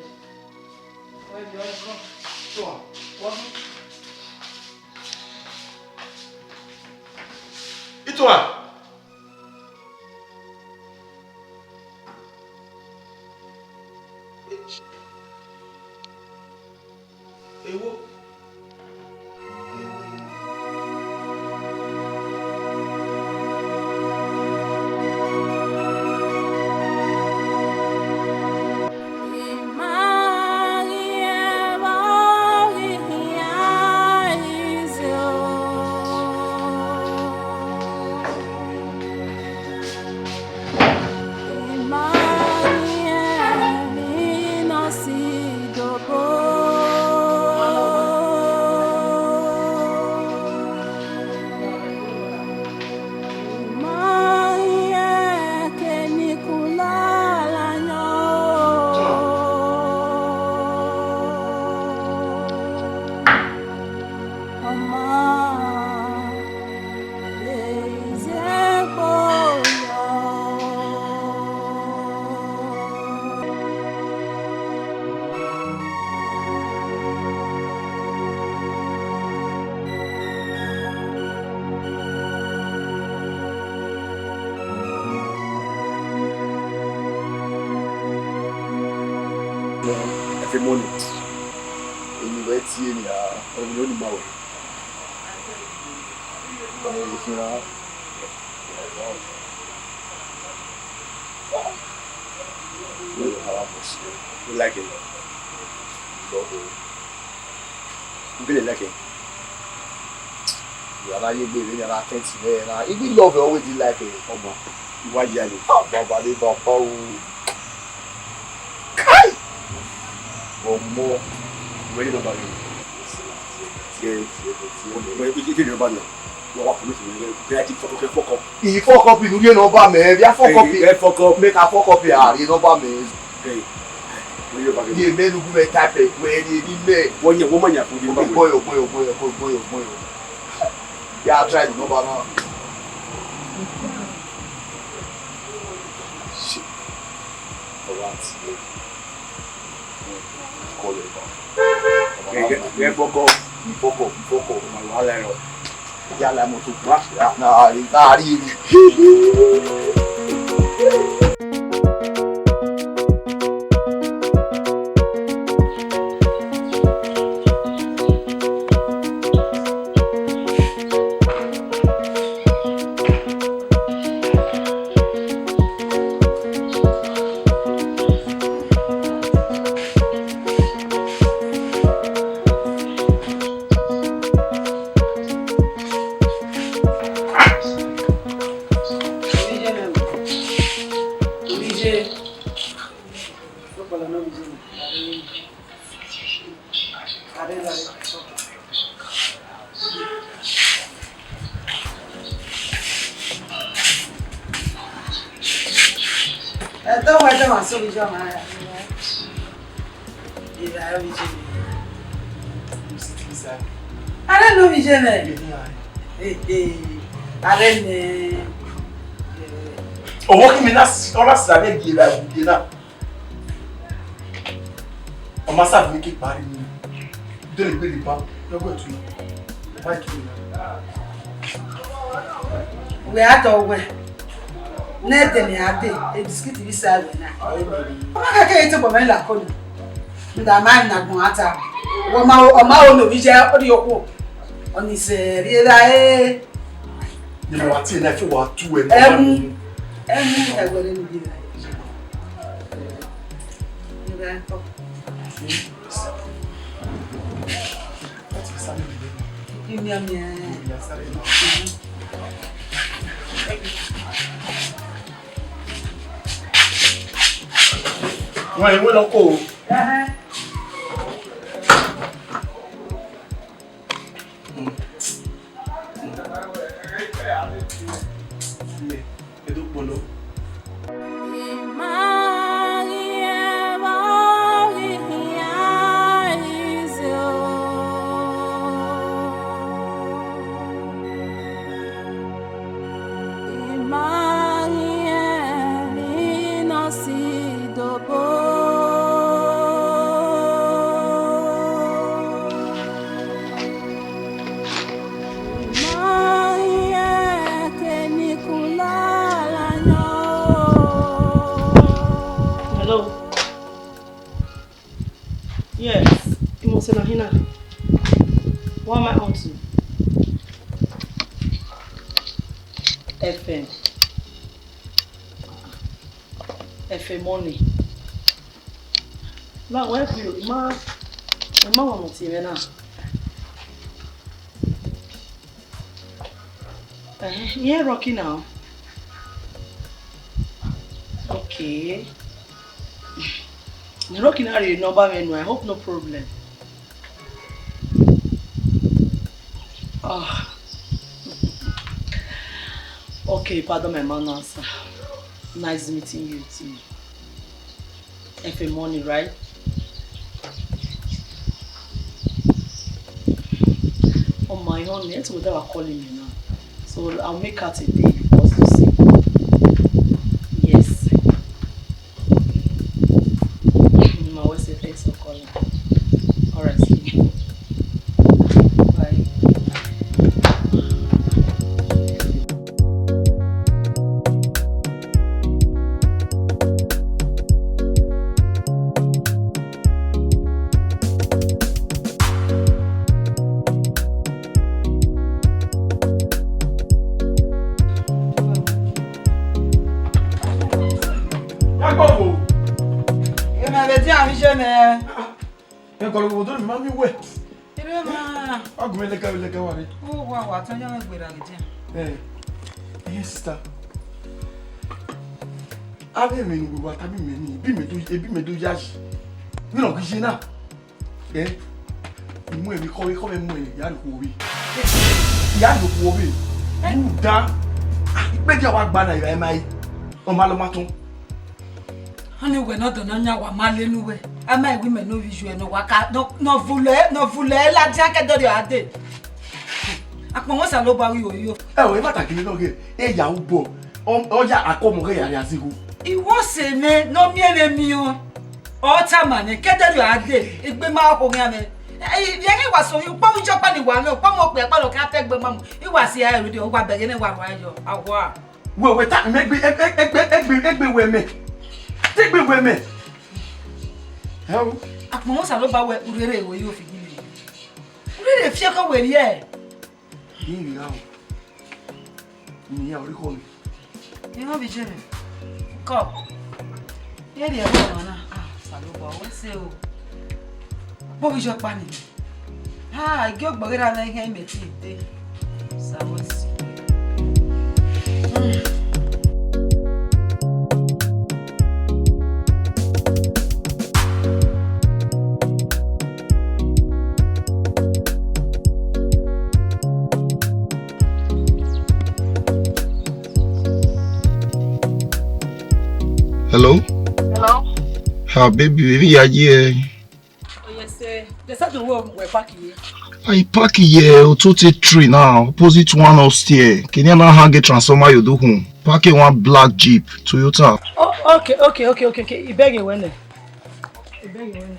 Wẹ bi ọre kọ. Sure. Wọ bi. Itohan. Ewo. Ẹfe mọni, eni wẹ tie nia, ọvbiyẹ ni ma wẹ. Ẹ, ikhian. You like it? Love it. You really like it? You are not, you really are not twenty, man. I, we love it. Always like it. Come on. You are yellow. Baba de baba o. Kai! Ọmọ, ìwé ní nọ́mbà mi. Tiẹ, tiẹ, tiẹ. Wọ́n, wọ́n, wọ́n, wọ́n, wọ́n, wọ́n wá promise mi, wọ́n, wọ́n á ti fọkọ, kẹ fọkọ. Ìfọkọ bí inú yẹn nọ́mbà mẹ, bí a fọkọ bí. Ẹ fọkọ. Make a fọkọ bí, a rí nọ́mbà mẹ. Ẹ, wọ́n yóò bá mi. Yé mẹ́nu gún mẹ́ type ẹ̀, wẹ́ẹ́ rí ẹni mẹ́. Wọ́n yẹ, wọ́n mọ̀ yàn fún mi. Okay, bọ́yọ̀, bọ́yọ̀, bọ́yọ̀, bọ́yọ̀, bọ́yọ̀. Yà á try the number now. Shit. Ọwọ́ àti ẹ̀. Call ẹ̀ bá. Ẹ, ẹ, ẹ fọkọ. Ìfọkọ, ìfọkọ. Ọmọ ìwà lẹ́rọ. Yàrá mọ́tò. Wá. Náà rí, náà rí rí. Ẹdọ wẹ dọ wa so vbe iye ọmwa ra. Ira ẹ vbe iye. Arẹ ne ovbi iye mwẹ. Arẹ nẹ. Ọvbokhan mwẹ na si, ọ na si avbe gie vbe agbede na. Ọ ma sa vbe ke kpa rre ni. Dele gbe rre ba, yọ gbe tu. Ba tu. Wẹ a tọ wẹ. Ne dele a de, e biskit vbe sa wẹ na. Ọ ma kẹkẹ ite bọ mẹ la ko ni. Nda ma na gbọn ata. Wọ ma, ọ ma ho ne ovbi iye ọ rhie okhuo. Ọni sẹ rhie ra e. Ni ma wa tie na fi wa tu ẹ. Ẹmu. Ẹmu ẹwẹrẹ ni bi ra. Ni ra tọ. Imian miẹn. Wọ́n ìwé lọ kó o. Ẹhẹ́. Edo kpolo. Nina, what am I on to? F M. F M money. Na wẹ bi o, ima, ima wa mọ tie mwẹ na. Eh, yeah, Rocky now. Okay. Rocky now, you number me, no, I hope no problem. Ah. Okay, pardon my manners, sir. Nice meeting you too. F M money, right? Oh my honey, it's what they were calling me now. So I'll make out a day because you see. Yes. My wife say thanks for calling. All right, see you. Bye. Yagbọvo. Emẹ vbe dia vbe iye mẹ. Ẹ kọrọ wo do ma mi wẹ. Ire ma. Wa gu mẹ lẹka lẹka wa re. Wo wa wa tọn ya mẹ gberra ghe dia. Eh. Eh, sister. Avbe emwi ne uwa ta bi mẹ ni, ebi mẹ do, ebi mẹ do yayi. Vbene ọ ghi ye na. Eh? I mu emwi khọ, khọ mẹ mu emwi, ya rhie okhuo vbe. Ya rhie okhuo vbe. Rhunmwuda, ah, ikpẹdẹ wa gba na, I ra ma re. Ọ ma lọ ma tọn. Ọni wẹ ne ọ dọ ne ọ yan wa ma lele uwẹ. A ma wẹ imẹ ne ovbi iyuẹ ne wa ka, nọ, nọ vulẹ, nọ vulẹ ladian ke dọrriọ a dee. Akpọnmwẹ Osanobua ghi ro yo. Ẹ o, emwa ta kele nọ ghe, e ya ru bọ, ọ, ọ ya akọmọ ghe ya rhie azigho. Iwọ sẹ mwẹ ne ọ miẹn mwẹ miẹn ọ. Ọ tama nẹ, ke dọrriọ a dee, egbe ma ho khian mwẹ. Ẹ, ẹ, ẹ ghi wa sẹ ovbi ukpọmọ ijọkpa ni wa mwẹ, ukpọmọ okpia kpa nọ khian ta egbe ma mu. I wa si a rre dee, ọ wa bẹghe ne wa rua yọ, a wa. Wẹ, wẹ ta mẹ egbe, egbe, egbe, egbe, egbe wẹ mẹ. Te egbe wẹ mẹ. Ẹ o. Akpọnmwẹ Osanobua wẹ urere ẹvbo yo fi ghi mẹ. Urere fiẹkọ wẹ rriẹ. Ghi rhie ra o. Ni ya ọre kọ mi. Irẹn ovbi iye mwẹ. Kọ. Ye rhie ẹvbo ọmwa na. Ah, Osanobua, wẹ sẹ o. Ukpọmọ ijọkpa ni. Ah, I gie ogbọghe ra na ikhian imẹ te dee. Osa wẹ sẹ. Hello? Hello? Ah, baby, baby, yeah, yeah. Oh, yes, sir. The second one, we're back here. I park here, Otote train now, opposite one upstairs. Can you now hang a transformer you do home? Park in one black Jeep, Toyota. Oh, okay, okay, okay, okay, okay. I beg you when. I beg you when.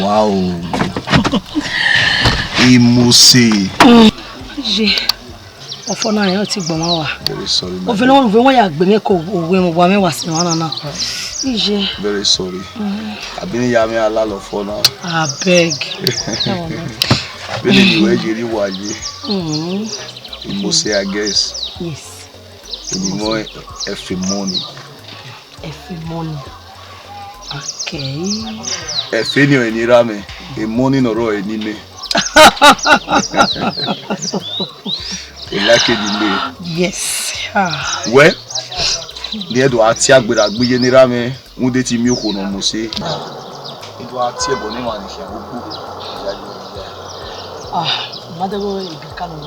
Wow. Imose. Ye. Ọfọ na rẹn ọtẹn gbọmọ wa. Very sorry, my Ovẹn dear. Wọn, ovẹn wọn ya gbe mẹ ko owe mo wa mẹ wa sin wana na. Ije. Very sorry. Mm. I been ya me alala ọfọ na. Abeg. Been ni wẹ ye ri wa ye. Mm. Imose, I guess. Yes. Eni mọ ẹfe money. Ẹfe money. Okay. Ẹfe ni ọre eni erha mwẹ, e money ne ọ rrọọ eni mẹ. E like eni mẹ. Yes. Ah. Wẹ, ne ẹ do a tie gberra gbe iye ne erha mwẹ, rhunmwuda te I miẹn okhuo ne ọ mose. I do a tie ẹbọ ne emwa ni khian ugbo. Ah, mother go be kind of.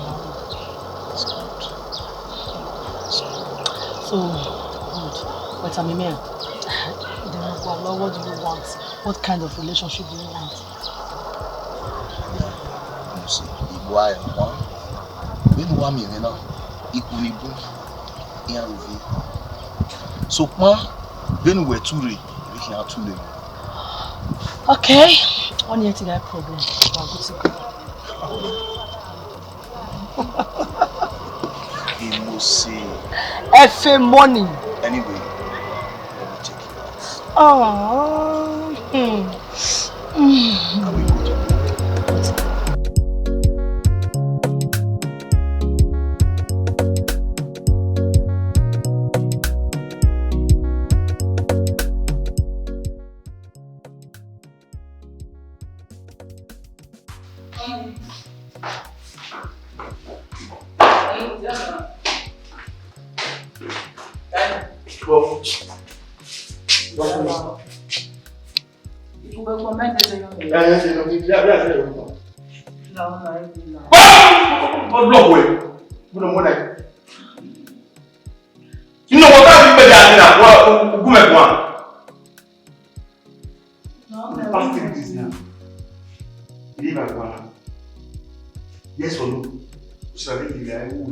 It's good. So, good. But I'm a man. Then what do you want? What kind of relationship do you want? Mo sẹ, I wa ẹre ọmwa. Vbene uwa miẹn mwẹ na, ikun ni bun, iran ru viẹ. Sokpan, vbene uwẹ tu rre, I vbe khian tu rre. Okay, Money ain't that problem. We're good to go. He must say. Efe money. Anyway, let me take you out. Oh. Hmm. Can we go to Ọlọhue, mo nọ mọ na. Inu wọ ka fi kpẹdẹ a na, wa, u, u gu mwẹ guan. For the past three days now, I dey like, "Wala, yes or no?" Usra dey like, "Who?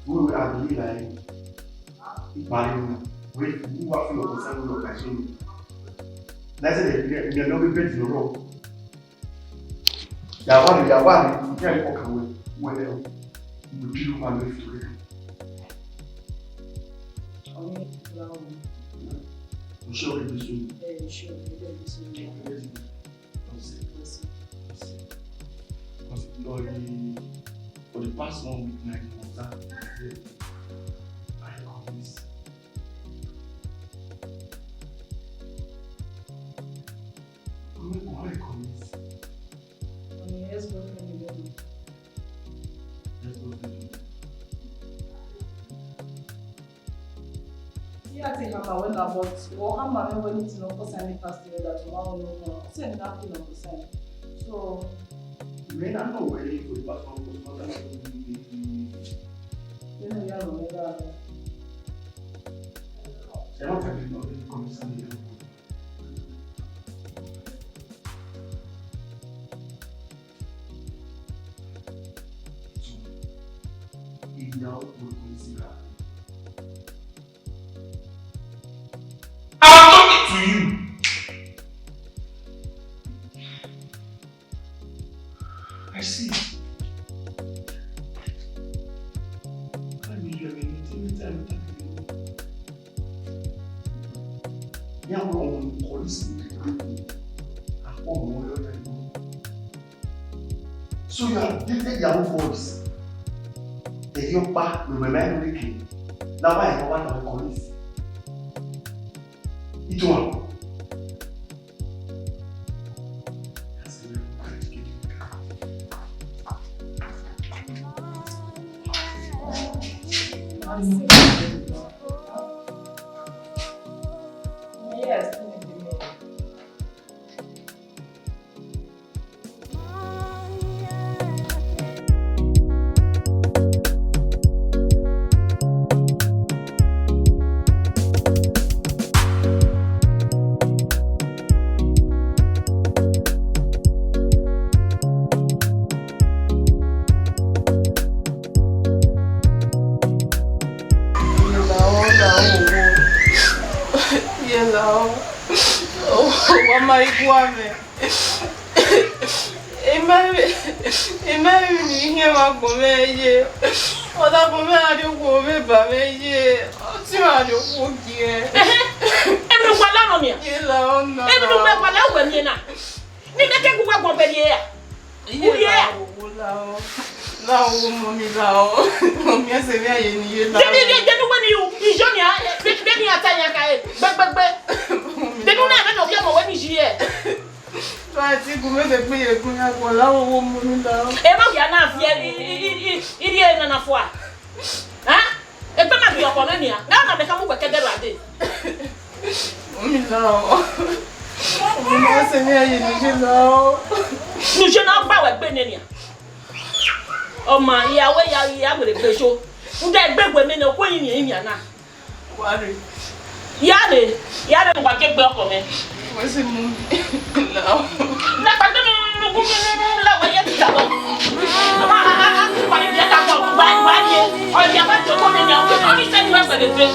Who will I be like?" Ipari, who, who wa feel your concern, who your concern? That's it, you get, you get no bed in a row. Ya ware, ya ware, ya yi ọkan wẹ, wẹ nẹ, we build one life together. Ọni, bravo. Mo sure we be soon. Eh, sure, we be soon. Because, because for the, for the past one week now, it was that I promise. Why you promise? Ọni, yes, girlfriend, you know. Yes, girlfriend. Yeah, I think I'm aware now, but what I'm aware when it's not concern me past the other tomorrow, no, no. Say nothing of the same. So, man, I know where you put back on the mother. You know, yeah, no, yeah. Ẹ má tẹ̀lé lọ bí kọ́mísà ní ìlú. Ìyá ọkùnrin kan sí ra. I'm talking to you. I see. Káàmì yọ ẹ̀mí mi tí mi tí a mi tàbí mi. Ní àwọn ọmọ mi kọ ní sí ìlú ìlú, àpò ọmọ wọn lọ́dọ̀ ìlú. So you have dated your own boys. Èyí ó pa lòmẹ̀mẹ́ lórí kìí. Láwọn ẹ̀kọ́ wà lọ́wọ́ kọ ní sí. Ìtumọ̀. Yẹla o, wa ma igua mwẹ. Ima, ima emwi ne I khian vbe agbọn mwẹ ye. Ọ da agbọn mwẹ gha rrie okhuo vbe eba mwẹ ye. Ọ ti ma rrie okhuo giẹ. Emwi ne uwa la nọ nian? Yẹla ọna. Emwi ne uwa la uwẹ miẹn na? Ne imẹ ke gu uwẹ guan vbe rrie ra? Iye la o, wo la o. La o, wo mọ mi la o. Mọ mi ẹsẹ vbe a ye ne iye la o. Jẹ ni, jẹ ni uwẹ ni u, ijọ nia, vbe, vbe ni a ta yan ka e, gbegbegbe. Vbe ne u na vbe ne ọ viọ mọ wẹ ni ji ẹ. Try ti gu mẹ de gbe ye gun ya guan la o, wo mọ mi la o. Ẹ ma via na viẹ, i, i, i, i, i rhie nana fua. Hẹn? Egbe ma gbe ọkọ mwẹ nian, ne a na mẹ ka mu wẹ kẹdẹ ra dee. Mummy la o. Mummy, ọ sẹ emwi a ye ne iye la o. Ne iye na gba wẹ gbe nẹ nian. Ọ ma, ya wẹ ya, ya were gbe so. Ude egbe wẹ mẹ ne okhuo yin yin na. Wa rre. Ya rre, ya rre ne uwa gie egbe ọkọ mwẹ. Wẹ sẹ mummy la o. Na kpa gbe mi nu gu mi nu la wẹ ye tita bọ. Ma, a, a, a, pa ni dia ka bọ, gba, gba ye. Ọ dia ma joko ne nia, ọ ni sẹ ni wẹ gbẹdẹ.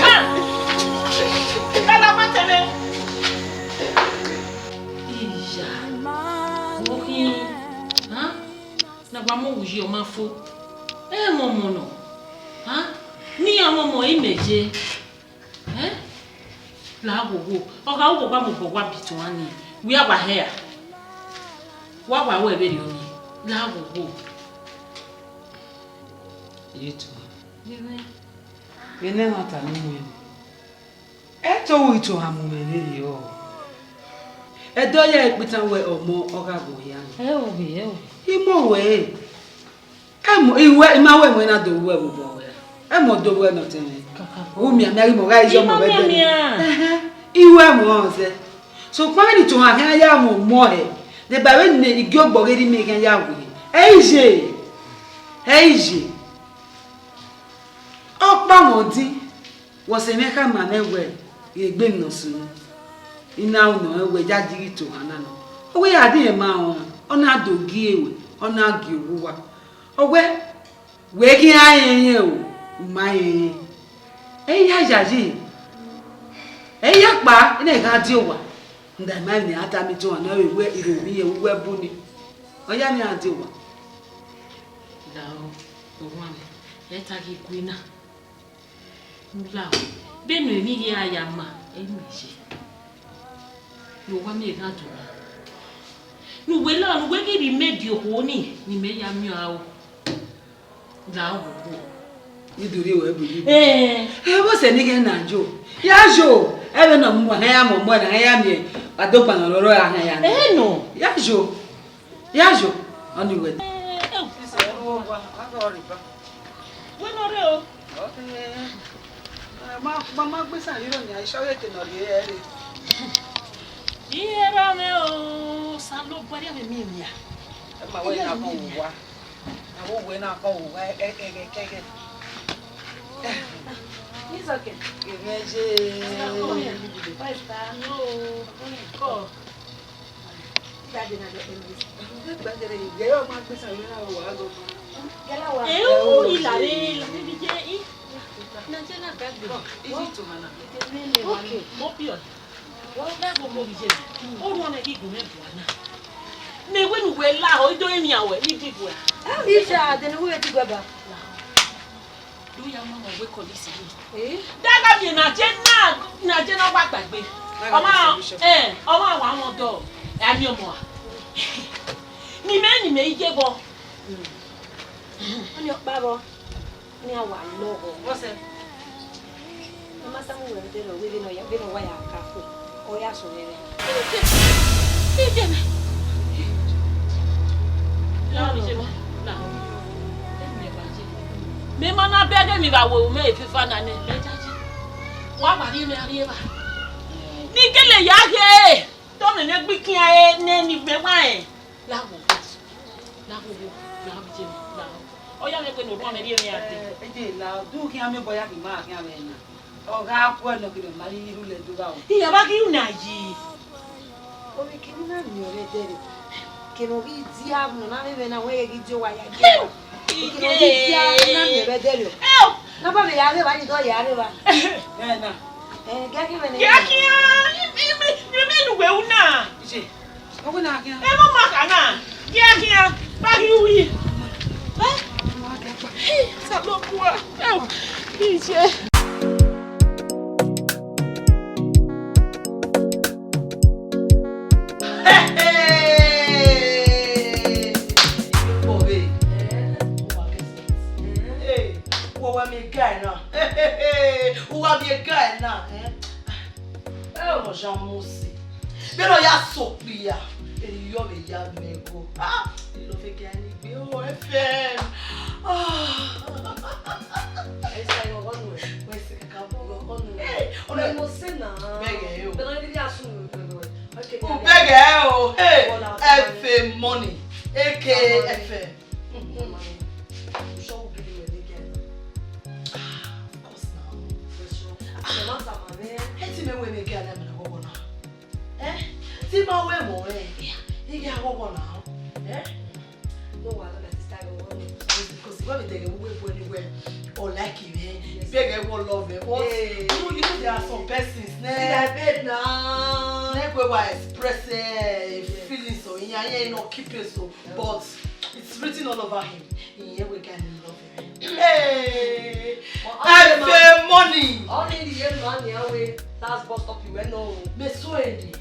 Ah. Ka la ma tẹmẹ. Iya. Amọ uyi ọ ma fo. Ẹ mọ ọmọ nọ. Ha? Ne iran mọ ọmọ imẹ ye. Ẹ? La ghogho. Ọ gha ru wa mobọ wa bi tuan ni. Wẹ a wa hẹ ra? Wa wa ru ẹvbo erriọ ni. La ghogho. Ye tuan. Vbe nẹ? Vbe nẹ ẹmwata ne u mu ẹn? Ẹ i te ru itohan mu mwẹ vberriọ. Ẹdẹ ọ ya ikpitan wẹ ọmọ ọ gha gu hia nẹ. Ẹ o vbe, ẹ o vbe. I mu wẹ, ẹ mu, I wẹ, I ma wẹ ẹmwẹ na do ru ẹvbo obọ wẹ ra? Ẹ mu do ru ẹmwẹ nọ tẹn mwẹ. Kaka. U mianmian ghi mẹ ọ gha ye ọmọ vbe ẹdẹ nẹ. Ẹhẹn, I wẹ ẹmwẹ ọnrẹn zẹ. Sokpan vbene itohan khian ya mu ọmọ hẹ, deba vbene igiọgbọ ghe erha imẹ khian ya wu hẹ. Ẹ i ye, ẹ i ye. Ọkpa mwẹ odin, wẹ ọse mwẹ khama mwẹ wẹ, ghe egbe ne ọ sunu, I na ru nọ rẹn wẹ ya dighi itohan na nọ. Ọ wẹ ya di rẹn ma rọnmwẹ, ọ na do gie ruẹ, ọ na gie owa uwa. Ọ wẹ, wẹ ghi a rẹn rẹn o, u ma rẹn rẹn. Ẹ i ya yayi, ẹ i ya kpa, ẹ na gha die owa. Nda ima emwi ne a tama itohan ne ọ re wẹ irhu ovbi irẹn uwu ẹbu ni. Ọ ya ne iran die owa. Lahọ, owa mwẹ, ẹ ta ghi gue na. Lahọ, vbene emwi hia ya ma, ẹ i mẹ ye. Ne owa mwẹ gha do. Ne uwẹ la, ne uwẹ ghi rhie imẹ die okhuo ni, ne imẹ ya miẹn aro. Lahọ, owa. Ido rhie ruẹ bu yi. Ẹn. Ẹ, vbọsẹ ne I ghẹ na yo? Ya yo, ẹmwẹ ne ọ mu wa, hẹ ya mu ọmọ na, hẹ ya miẹn, wa do gbanọ rọrọ ra hẹ ya nẹ. Ẹ nọ. Ya yo, ya yo, ọni wẹ. Ẹ, ẹ, ẹ, wẹ nọ rre o. Ẹ, ma, ma, ma gbe isan rhie iro nian, isẹ ọghe eke ne ọ rhie ẹre. Iye ra mwẹ o, Osanobua, rhie mwẹ miẹn nian. Ẹ ma wẹ na kọn wa. Avbe uwẹ na kọn vbe uwa ẹghẹkẹghẹ. It's okay. Ghe mwẹ ye. Sister, come here. Where is that? No. Come. Daddy na the English. Ẹ, u ila re, ila re bi je i. Na je na gbagbe. Iji to mana. Okay. Mo bi ọ. Wẹ ghẹ gu omo vbe iye mwẹ, orhuọn mwẹ ghi gu mwẹ bua na. Mẹ wẹ ne uwẹ lahọ, I do rinmwian ruẹ, I di guẹ. Iye, de ne uwẹ di guẹ ba? Do ya mama wẹ kọ this evening. Eh? Da gha miẹn na je na, na je na wa gbagbe. Ọ ma, eh, ọ ma wa wọn dọ, ẹ a miẹn ọmọ a. Ni mẹ, ni mẹ iye bọ. Ọni ọkpa bọ. Ọni a wa lọghọ. What's that? Mama Samuel wẹ vbe nọ, wẹ vbe nọ ya, vbe nọ wa ya ka fo. Ọ ya sọ rẹrẹ. Ije mẹ. Mẹ ma na bẹghe emwi vbe aro mwẹ efifa na nẹ, mẹ jaji. Wa wa rhie mwẹ arrie evba. Ne I gele ya rhie, te ọmọ ne gbe ikian ẹre nẹ ne I gbe wa rẹn. Lahọ, lahọ, lahọ, lahọ, iye mẹ, lahọ. Ọ ya mwẹ wẹ ne orhuọn mwẹ rhie mwẹ ya dee. Eh, eje la, do khian miẹn obọ ya ghi ma khian vbe na. Ọ gha ku ẹnọ kene ma ghi rhulẹ do gha o. Iran ma ghi ru na yi. Ovbi kene na miẹn ọre ẹdẹrriọ. Kene ọ ghi dia, ne ọ na mwẹ mwẹ na, wẹ ghi die owa ya die owa. Kene ọ ghi dia, ne ọ na miẹn ọre ẹdẹrriọ. Eo! Na ba vbe ya rre evba, ni dọ ya rre evba. Ẹ na. Eh, gie a khian vbe nẹ. Gie a khian, i, i, i, i, i, ne uwẹ u na. Iye. Ọwẹ na khian. Ẹ mọ ma kha na. Gie a khian. Ba ghi ru yi. Eh? Osanobua. Eo. Iye. Hey, hey. Hey, uwa wa miẹn guy na. Hey, hey, hey. Uwa miẹn guy na. Eh? Ẹ, ọ ya mu si. Vbene ọ ya sokpia, erriọ vbe ya mẹ ẹghọ. Ah, I love a guy ni gbe o, F M. Ah. Ẹ sa ẹghọ ọgọ nuẹ. Wẹ sẹ kaka bọ ọgọ nuẹ. Hey, ọnẹ mo se na. Bẹghe o. Bẹghe o. Okay. U bẹghe o. Hey, F M money, A K A F M. Of course now. Ah, ẹ ti mẹ wẹ mẹ gẹ alẹ mẹ na wọwọ na. Eh? Ti ma wẹ mọ ẹ, I gha wọwọ na. Eh? No wahala, my sister, I go wọwọ. Because when we take a way for anywhere, or like him, eh? Yes. Beg I will love him. But hey, you know, you know, there are some persons, ne? See that bed now. Like we were expressing, eh, yes, feelings, so yeah, yeah, you know, keep it so. But it's Written all over him. Ìyẹn wẹ guy ni love him. Hey, Efe money. Ọ ni rhie ma nian wẹ last bus stop wẹ nọ o. Me so eni.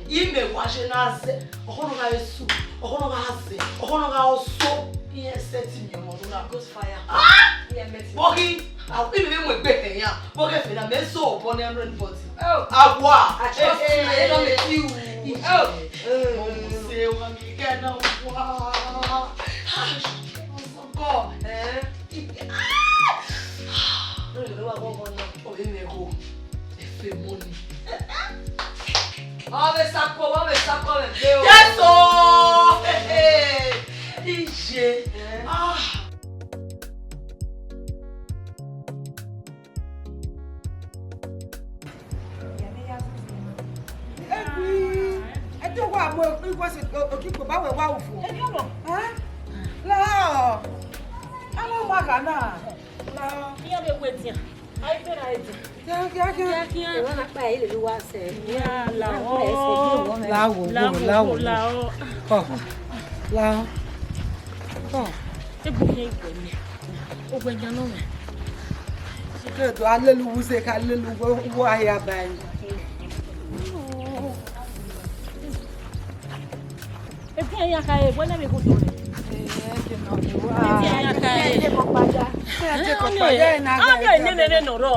Ime wa je na zẹ, ọkhọ nọ gha re su, ọkhọ nọ gha zẹ, ọkhọ nọ gha ọso. Iye set mi ọmọ nọ na. Ghost fire. Ah! Iye met. Bọghi, a ime mu egbe hẹ ya. Bọghi Efe na, me so obọ ne hundred forty. Oh. Awa. I trust you, I don't make you. Oh. Mo se wa mi kẹ na wa. Ah, God. Eh? Oh, ime ho. Efe money. Ọ vbe sakọ, ọ vbe sakọ vbe gbe o. Yes o. Iye. Eh? Ah. Egui, ẹ te wa mu igho si okikpo ba wẹ wa ufo. Hẹn? La ọ. Ẹ wa ma gha na. La ọ. Iran vbe wẹ edian. A i bẹrẹ a i edian. Kiakiakia. Kiakia. Ẹ wa na kpa ẹre lele uwa sẹ. Ya la ọ. La wo, la wo, la wo. Kọ. La ọ. Kọ. Ebu hiẹn igbe mẹ. Ogbẹjan nọ mẹ. Ke do alelu wu se ka lelu wo wo ahia ba yi. Ebi ẹyan ka e, wẹ nẹ vbe khutu rẹ. Ebi ẹyan ka e. Ọni enene nọ rọ.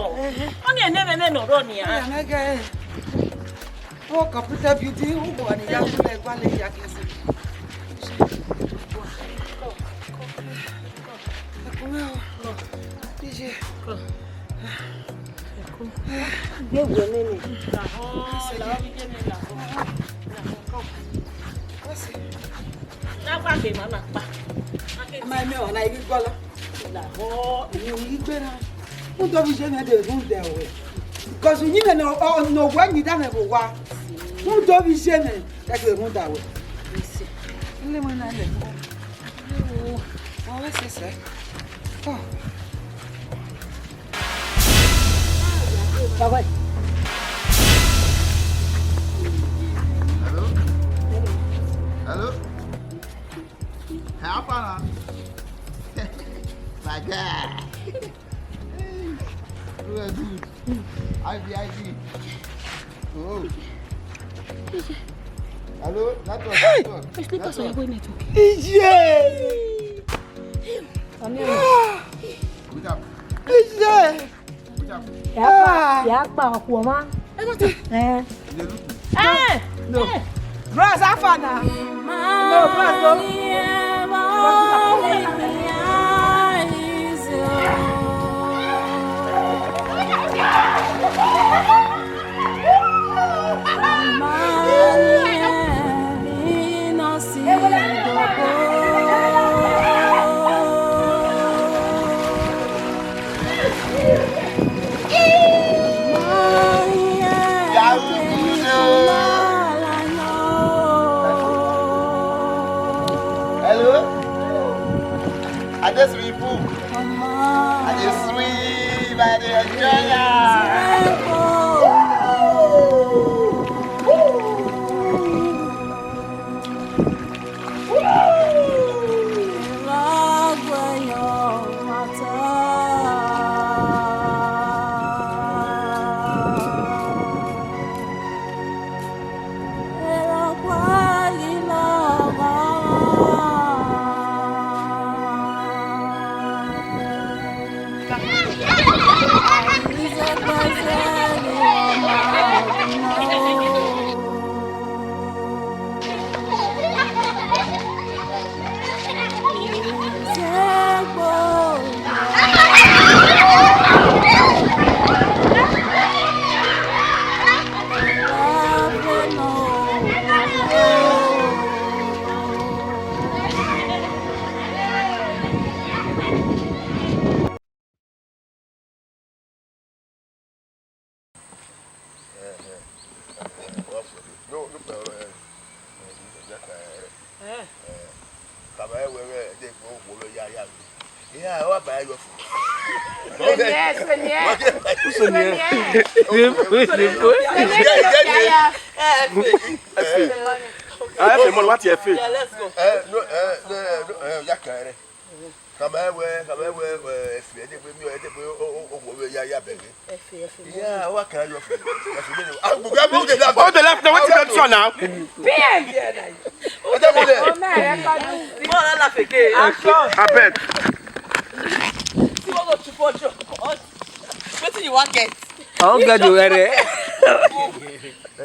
Ọni enene nọ rọ nia. Wo computer beauty, wo ni ya gbe gba le ya kẹsẹ. Ẹkúnmẹ́ o. Iye. Gbé ìwé nene. Lahọ, lahọ, iye ne lahọ. Lahọ, come. What's it? Na gba gbe ma na kpa. Ma eme ọna igi gbọlọ. Lahọ, emi igi gbera. Rhunmwuda ovbi iye mwẹ de rhunmwuda ẹre. Because uyinmwẹ ne ọ, ne ọ wẹ yin da mwẹ vbe owa. Rhunmwuda ovbi iye mwẹ, ẹ ke rhunmwuda wẹ. Isi. Ile mwẹ na le. Ọ wẹ sẹsẹ. Ọ. Baba. Hello? Hello? How far now? My guy. Hey, you are good. I V, I V. Oh. Hello? Network, hey! Network. My slippers are going network. Iye! Wake up. Iye! Ya kpa, ya kpa ọkhuọma. Eh. Eh. No. Bros, how far now? No, bros, no. Hello? I just sweet food. I just sweet, I dey enjoy am. A, ẹfe mọ, wa tie ẹfe. Yeah, let's go. Eh, no, eh, no, eh, no, eh, ya kan rẹ. Kama ẹwẹ, kama ẹwẹ, eh, ẹfe, ẹdẹgbe mi, ẹdẹgbe o, o, o, wo ya, ya bẹghe. Ẹfe, ẹfe. Yeah, wa kan yọ ẹfe. Ẹfe mi ni. Ah, gbogbo ẹgbẹ o de la. O de la, na wetin dem sọ now? P M. Ẹdẹgbe o de. Ọmọ rẹ kọ lu. Mo la la feke. Action. Abeg. See what go to for you. Wetin you wan get? I wan get the were.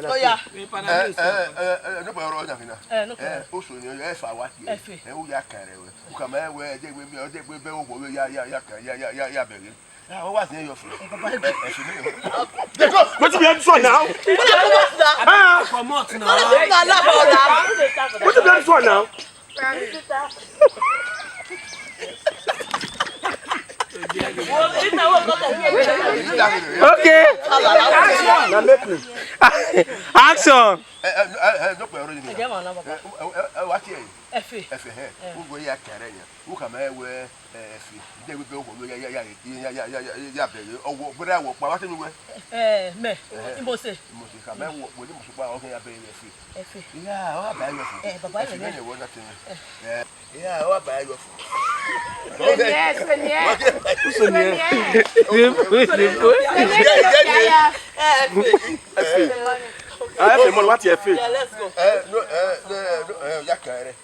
Oya. Eh, eh, eh, eh, no problem, ọrọ ọnya fina. Eh, no problem. Eh, o so ni, eh, fa wa tie. Ẹfe. Eh, u ya kan rẹ wẹ. U kama ẹwẹ, ẹdẹgbe mi, ẹdẹgbe bẹ o wo ya, ya, ya kan, ya, ya, ya, ya bẹghe. Ah, wa zẹ yọ fun. Eh, baba. Eh, ẹfe mi. Wetin be sọ now? Comot now. Ah. Comot now. Wetin be sọ now? Okay. Na make me. Action. Eh, eh, eh, eh, no problem, ọrọ ọnya fina. Eh, eh, eh, wa tie. Ẹfe. Ẹfe, hẹ. Eh. U wo ya kan rẹ yan. U kama ẹwẹ, eh, ẹfe. Ẹdẹgbe bẹ o wo ya, ya, ya bẹghe. Ọ wo, bẹrẹ awọ kpa, wa tie nu wẹ. Eh, mẹ. Ẹhẹ. Imose. Imose, kama ẹwẹ, wo ni Imose kpa, ọ kẹ ya bẹghe ẹfe. Ẹfe. Iya, ọ ba yọ fun. Eh, baba. Ẹfe yọ mẹ ni. Wọ na tie. Eh. Iya, ọ ba yọ fun. Senior, senior. Senior. Senior. Eh, ẹfe. Ah, ẹfe mọ, wa tie ẹfe. Yeah, let's go. Eh, no, eh, no, no, eh, ya kan rẹ.